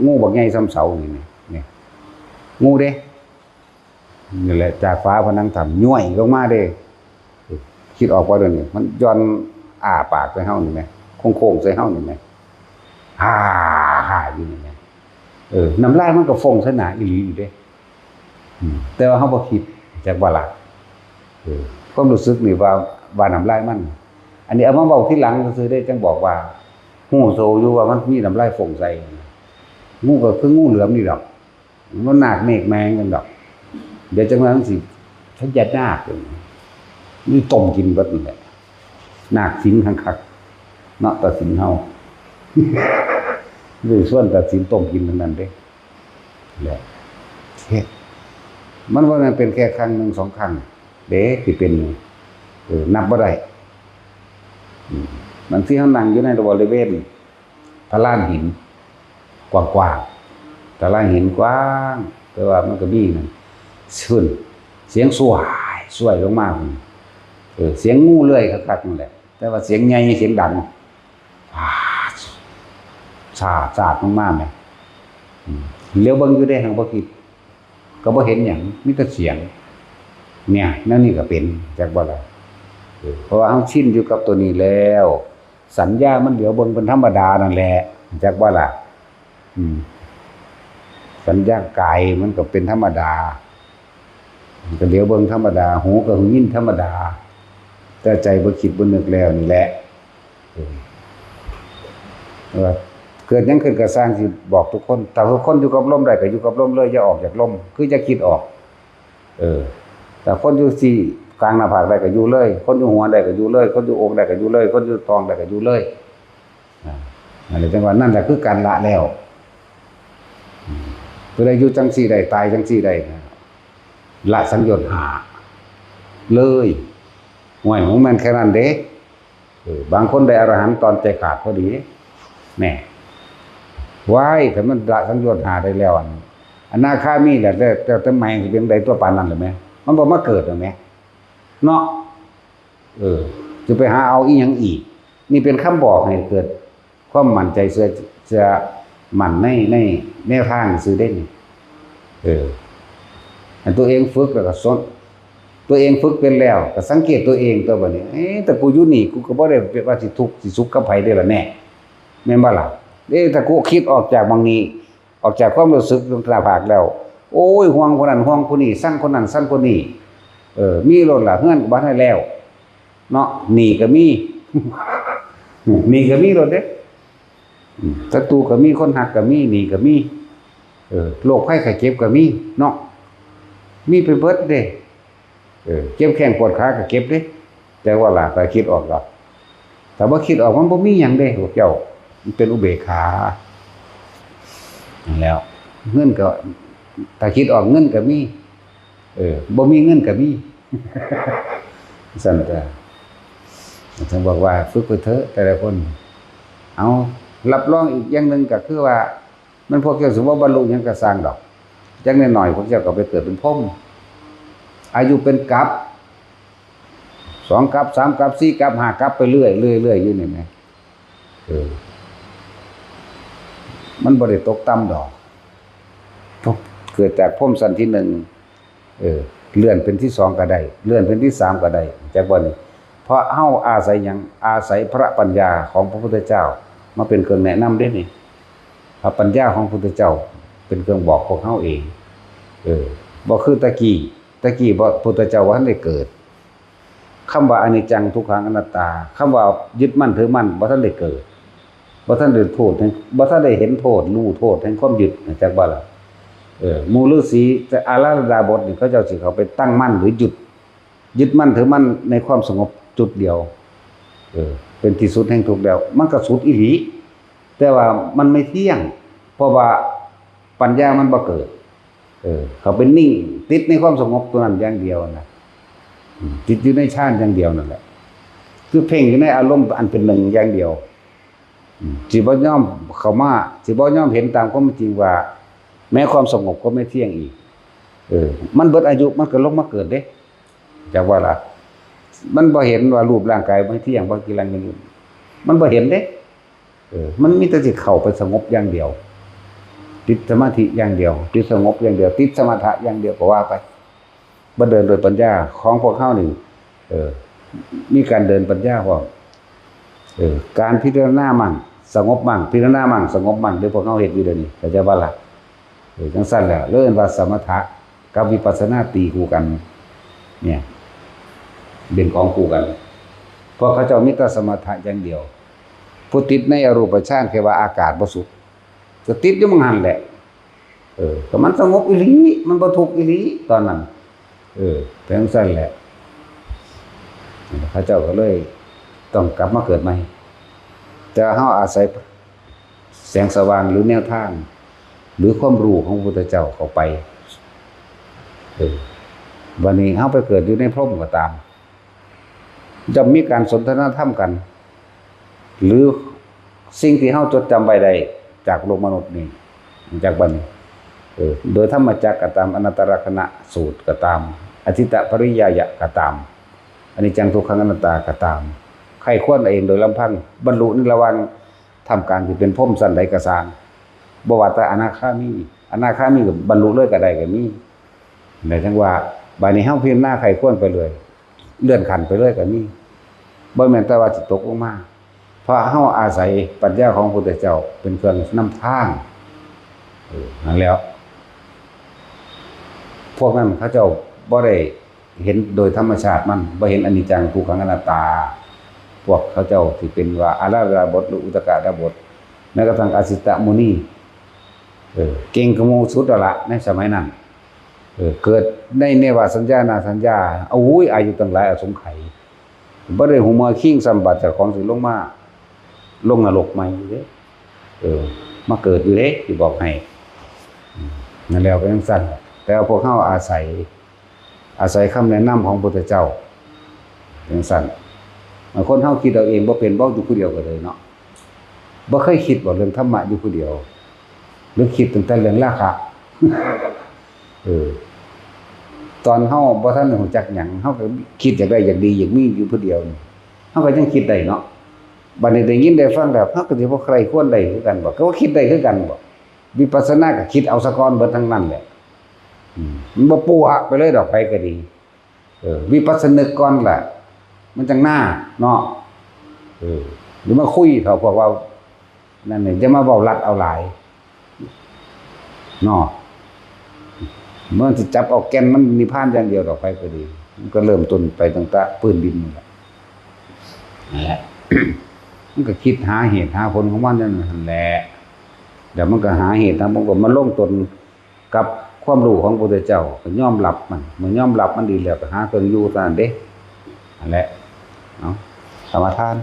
งูบักใหญ่ส่ำเสานี่ นี่ นี่ งูเด้ นี่แหละ จากฝาผนังถ้ำย้วยลงมาเด้ คิดออกบ่เดี๋ยวนี้ มันหย่อนอ้าปากใส่เฮานี่แหม โค้งๆใส่เฮานี่แหม ฮ่าฮ่าอยู่นี่แหม เออ น้ำลายมันก็ฟองใส่หน้าอีหลีอยู่เด้ อืม แต่ว่าเฮาบ่คิด จักว่าล่ะ เออ ความรู้สึกนี่ว่า ว่าน้ำลายมัน อันนี้เอามาเว้าทีหลังซื่อๆเด้ จั่งบอกว่า ฮู้โตอยู่ว่ามันมีน้ำลายฟองใส่ งูก็คืองูเหลือมนี่ดอก มันนาคเมฆแมงกันดอก เดี๋ยวจั่งว่ามันสิพญานาค นี่ต้มกินเบิดนั่นแหละ นาคสิงคักๆ เนาะ ตาสิงเฮา เลยส่วนตาสิงต้มกินทั้งนั้นเด้ แหละ เฮ็ด มันบ่แม่นเป็นแค่ครั้งหนึ่งสองครั้งเด้ ที่เป็น เออ นับบ่ได้ อืม บางทีเฮานั่งอยู่ในบริเวณ พะลานหิน กว้างๆ พะลานหินกว้าง แต่ว่ามันก็มีนั่น ซุ่น เสียงส่วยส่วยลงมา เออ เสียงงูเลื่อยคักๆนั่นแหละ แต่ว่าเสียงใหญ่เสียงดัง ฟาด สาด สาดลงมาแหม อืม เหลียวเบิ่งอยู่เด้ หังบ่คิด ก็บ่เห็นหยัง มีแต่เสียง เนี่ย แนวนี้ก็เป็น จักบ่ล่ะ เออ เพราะว่าเฮาชินอยู่กับตัวนี้แล้ว สัญญามันเหลียวเบิ่งเป็นธรรมดานั่นแหละ จักบ่ล่ะ อืม สัญญากายมันก็เป็นธรรมดา มันก็เหลียวเบิ่งธรรมดา หูก็ยินธรรมดา แต่ใจบ่คิดบ่นึกแล้วนี่แหละ เออ ว่าเกิดหยังขึ้นก็ซ่าง สิบอกทุกคน ถ้าทุกคนอยู่กับลมได้ก็อยู่กับลมเลย อย่าออกจากลม คืออย่าคิดออก เออ ถ้าคนอยู่ที่กลางหน้าผากได้ก็อยู่เลย คนอยู่หัวได้ก็อยู่เลย คนอยู่อกได้ก็อยู่เลย คนอยู่ท้องได้ก็อยู่เลย อ่า นั่นแหละจังว่านั่นแหละคือการละแล้ว อืม ผู้ใดอยู่จังซี่ได้ ตายจังซี่ได้นะ ละสังโยชน์ห้าเลย ห่วย มันแม่นแค่นั้นเด้ เออ บางคนได้อรหันต์ตอนใจขาดพอดี แน่ ว้าย ถ้ามันละสังโยชน์ห้าได้แล้ว อัน อนาคามีแหละ แต่ แต่ แต่แม่งสิเป็นใดตัวปานนั้นล่ะแม่ มันบ่มาเกิดล่ะแม่ เนาะ เออ จะไปหาเอาอีหยังอีก นี่เป็นคำบอกให้เกิดความมั่นใจ เชื่อ เชื่อมั่นใน ในแนวทางซื่อเด้นี่ เออ อันตัวเองฝึกแล้วก็สน ตัวเองฝึกเป็นแล้วก็สังเกตตัวเองตัวบัดนี้ เอ๊ะ แต่กูอยู่นี่ กูก็บ่ได้ว่าสิทุกข์สิสุขกับไผเด้ล่ะแน่ แม่นบ่ล่ะ เอ๊ะ ถ้ากูคิดออกจากหม่องนี้ ออกจากความรู้สึกตรงหน้าผากแล้ว โอ้ย ห่วงคนนั้นห่วงคนนี้ ซังคนนั้นซังคนนี้ เออ มีโลดล่ะ เฮือนก็บ่ทันได้แล้ว เนาะ หนี้ก็มี หนี้ก็มีโลดเด้ อืม ศัตรูก็มี คนฮักก็มี หนี้ก็มี เออ โรคภัยไข้เจ็บก็มี เนาะ มีไปเบิดเด้ เออ เจ็บแข้งปวดขาก็เจ็บเด้ แต่ว่าล่ะ ถ้าคิดออกดอก ถ้าบ่คิดออกมันบ่มีหยังเด้ พวกเจ้า มันเป็นอุเบกขา นั่นแหล้ว เงินก็ ถ้าคิดออกเงินก็มี เออ บ่มีเงินก็มี ซั่นก็ ถึงบอกว่าฝึกไปเถอะแต่ละคน เอา รับรองอีกอย่างหนึ่งก็คือว่า มันพวกเจ้าสิบ่บรรลุหยังก็ซ่างดอก จักหน่อยๆ พวกเจ้าก็ไปเกิดเป็นพรหม อายุเป็นกับ สองกับ สามกับ สี่กับ ห้ากับ ไปเรื่อยๆ เรื่อยๆ อยู่นี่แหม เออ มันบ่ได้ตกต่ำดอก พวกเกิดจากพรหมชั้นที่หนึ่ง เออ เลื่อนเป็นที่สองก็ได้ เลื่อนเป็นที่สามก็ได้ จักบ่นี่ เพราะเฮาอาศัยหยัง อาศัยพระปัญญาของพระพุทธเจ้า มาเป็นเครื่องแนะนำเด้นี่ พระปัญญาของพุทธเจ้าเป็นเครื่องบอกพวกเฮาเอง เออ บ่คือตะกี้ ตะกี้บ่ พุทธเจ้าบ่ทันได้เกิด คำว่าอนิจจัง ทุกขัง อนัตตา คำว่ายึดมั่นถือมั่นบ่ทันได้เกิด บ่ทันได้โทษแห่ง บ่ทันได้เห็นโทษ รู้โทษแห่งความยึด จักบ่ล่ะ เออ หมู่ฤาษี แต่อาราธดาบทนี่ เขาเจ้าสิเข้าไปตั้งมั่นหรือหยุด ยึดมั่นถือมั่นในความสงบจุดเดียว เออ เป็นที่สุดแห่งทุกข์แล้ว มันก็สุดอีหลี แต่ว่ามันไม่เที่ยง เพราะว่าปัญญามันบ่เกิด เออ เขาเป็นนิ่ง ติดในความสงบตัวนั้นอย่างเดียวนะ อืม ติดอยู่ในฌานอย่างเดียวนั่นแหละ คือเพ่งอยู่ในอารมณ์อันเป็นหนึ่งอย่างเดียว อืม สิบ่ยอมเข้ามา สิบ่ยอมเห็นตามความจริงว่า แม้ความสงบก็ไม่เที่ยงอีก เออ มันเบิดอายุ มันก็ลงมาเกิดเด้ จักว่าล่ะ มันบ่เห็นว่ารูปร่างกายไม่เที่ยง บ่กิรังกันอยู่ มันบ่เห็นเด้ เออ มันมีแต่สิเข้าไปสงบอย่างเดียว ติดสมาธิอย่างเดียว ติดสงบอย่างเดียว ติดสมถะอย่างเดียวก็ว่าไป บ่เดินโดยปัญญาของพวกเฮานี่ เออ มีการเดินปัญญาพร้อม เออ การพิจารณามั่ง สงบมั่ง พิจารณามั่ง สงบมั่ง เดี๋ยวพวกเฮาเฮ็ดอยู่เดี๋ยวนี้ เข้าใจบ่ล่ะ เออ จังซั่นแหละ เรียกว่าสมถะกับวิปัสสนาตีคู่กัน เนี่ย เป็นของคู่กัน เพราะเขาเจ้ามีแต่สมถะอย่างเดียว ผู้ติดในอรูปฌานแค่ว่าอากาศบ่สุข ก็ติดอยู่หม่องหั่นแหละ เออ ก็มันสงบอีหลี มันบ่ทุกข์อีหลีตอนนั้น เออ เป็นจังซั่นแหละ เขาเจ้าก็เลยต้องกลับมาเกิดใหม่ แต่เฮาอาศัยแสงสว่างหรือแนวทาง หรือความรู้ของพระพุทธเจ้าเข้าไป เออ บัดนี้เฮาไปเกิดอยู่ในพรหมก็ตาม ย่อมมีการสนทนาธรรมกัน หรือสิ่งที่เฮาจดจำไว้ได้จากโลกมนุษย์นี่ จากบัดนี้ เออ โดยธรรมจักรก็ตาม อนัตตลักษณสูตรก็ตาม อทิตตปริยายะก็ตาม อนิจจังทุกขังอนัตตาก็ตาม ใคร่ครวญเองโดยลำพัง บรรลุในระหว่างท่ามกลางที่เป็นพรหมชั้นใดก็ซ่าง บ่ว่าแต่อนาคามี อนาคามีก็บรรลุเลยก็ได้ก็มี แต่จังว่า บัดนี้เฮาพิจารณาใคร่ครวญไปเลย เลื่อนขั้นไปเลยก็มี บ่แม่นแต่ว่าสิตกลงมา เพราะเฮาอาศัยปัญญาของพระพุทธเจ้าเป็นเครื่องนำทาง เออ นั่นแหล้ว พวกนั้นเขาเจ้าบ่ได้ เห็นโดยธรรมชาติมัน บ่เห็นอนิจจังทุกขังอนัตตา พวกเขาเจ้าที่เป็นว่าอาราธนาบทหรืออุทกดาบท แม้กระทั่งอาสิตมุนี เออ เก่งกว่าหมู่สุดแล้วละในสมัยนั้น เออ เกิดในเนวสัญญานาสัญญา โอ้ย อายุตั้งหลายอสงไขย บ่ได้หูเมือคิงซ้ำ บาดเจ้าของสิลงมา ลงนรกใหม่อยู่เด้ เออ มาเกิดอยู่เด้ สิบอกให้ อืม นั่นแล้วเป็นจั่งซั่น แต่ว่าพวกเฮาอาศัย อาศัยคำแนะนำของพระพุทธเจ้า เป็นจั่งซั่น บางคนเฮาคิดเอาเองบ่เป็น เว้าอยู่ผู้เดียวก็เลยเนาะ บ่เคยคิดบ่เรื่องธรรมะอยู่ผู้เดียว หรือคิดตั้งแต่เรื่องราคะ เออ ตอนเฮาบ่ทันได้รู้จักหยัง เฮาก็คิดอยากได้อยากดีอยากมีอยู่ผู้เดียวนี่ เฮาก็ยังคิดได้เนาะ บัดนี้ได้ยินได้ฟังแล้ว เฮาก็สิบ่ใคร่ควรได้คือกันบ่ ก็ว่าคิดได้คือกันบ่ วิปัสสนาก็คิดเอาซะก่อนเบิดทั้งนั้นแหละ อืม มันบ่ปูหะไปเลยดอก ไผก็ดี เออ วิปัสสนึกก่อนแหละ มันจั่งหน้าเนาะ เออ หรือมาคุยเถาะพวกว่า นั่นนี่ อย่ามาเว้าลัดเอาหลาย เนาะ มันสิจับเอาแก่นมันนิพพานอย่างเดียวดอก ไผก็ดี มันก็เริ่มต้นไปตั้งแต่พื้นดินนั่นแหละ นั่นแหละ มันก็คิดหาเหตุหาผลของมันนั่นแหละ แล้วมันก็หาเหตุหาผล ก็มาลงตนกับความรู้ของพระพุทธเจ้า ก็ยอมรับมัน เมื่อยอมรับมันดีแล้ว ก็หาเครื่องอยู่เท่านั้นเด้ นั่นแหละ เนาะ สมาทาน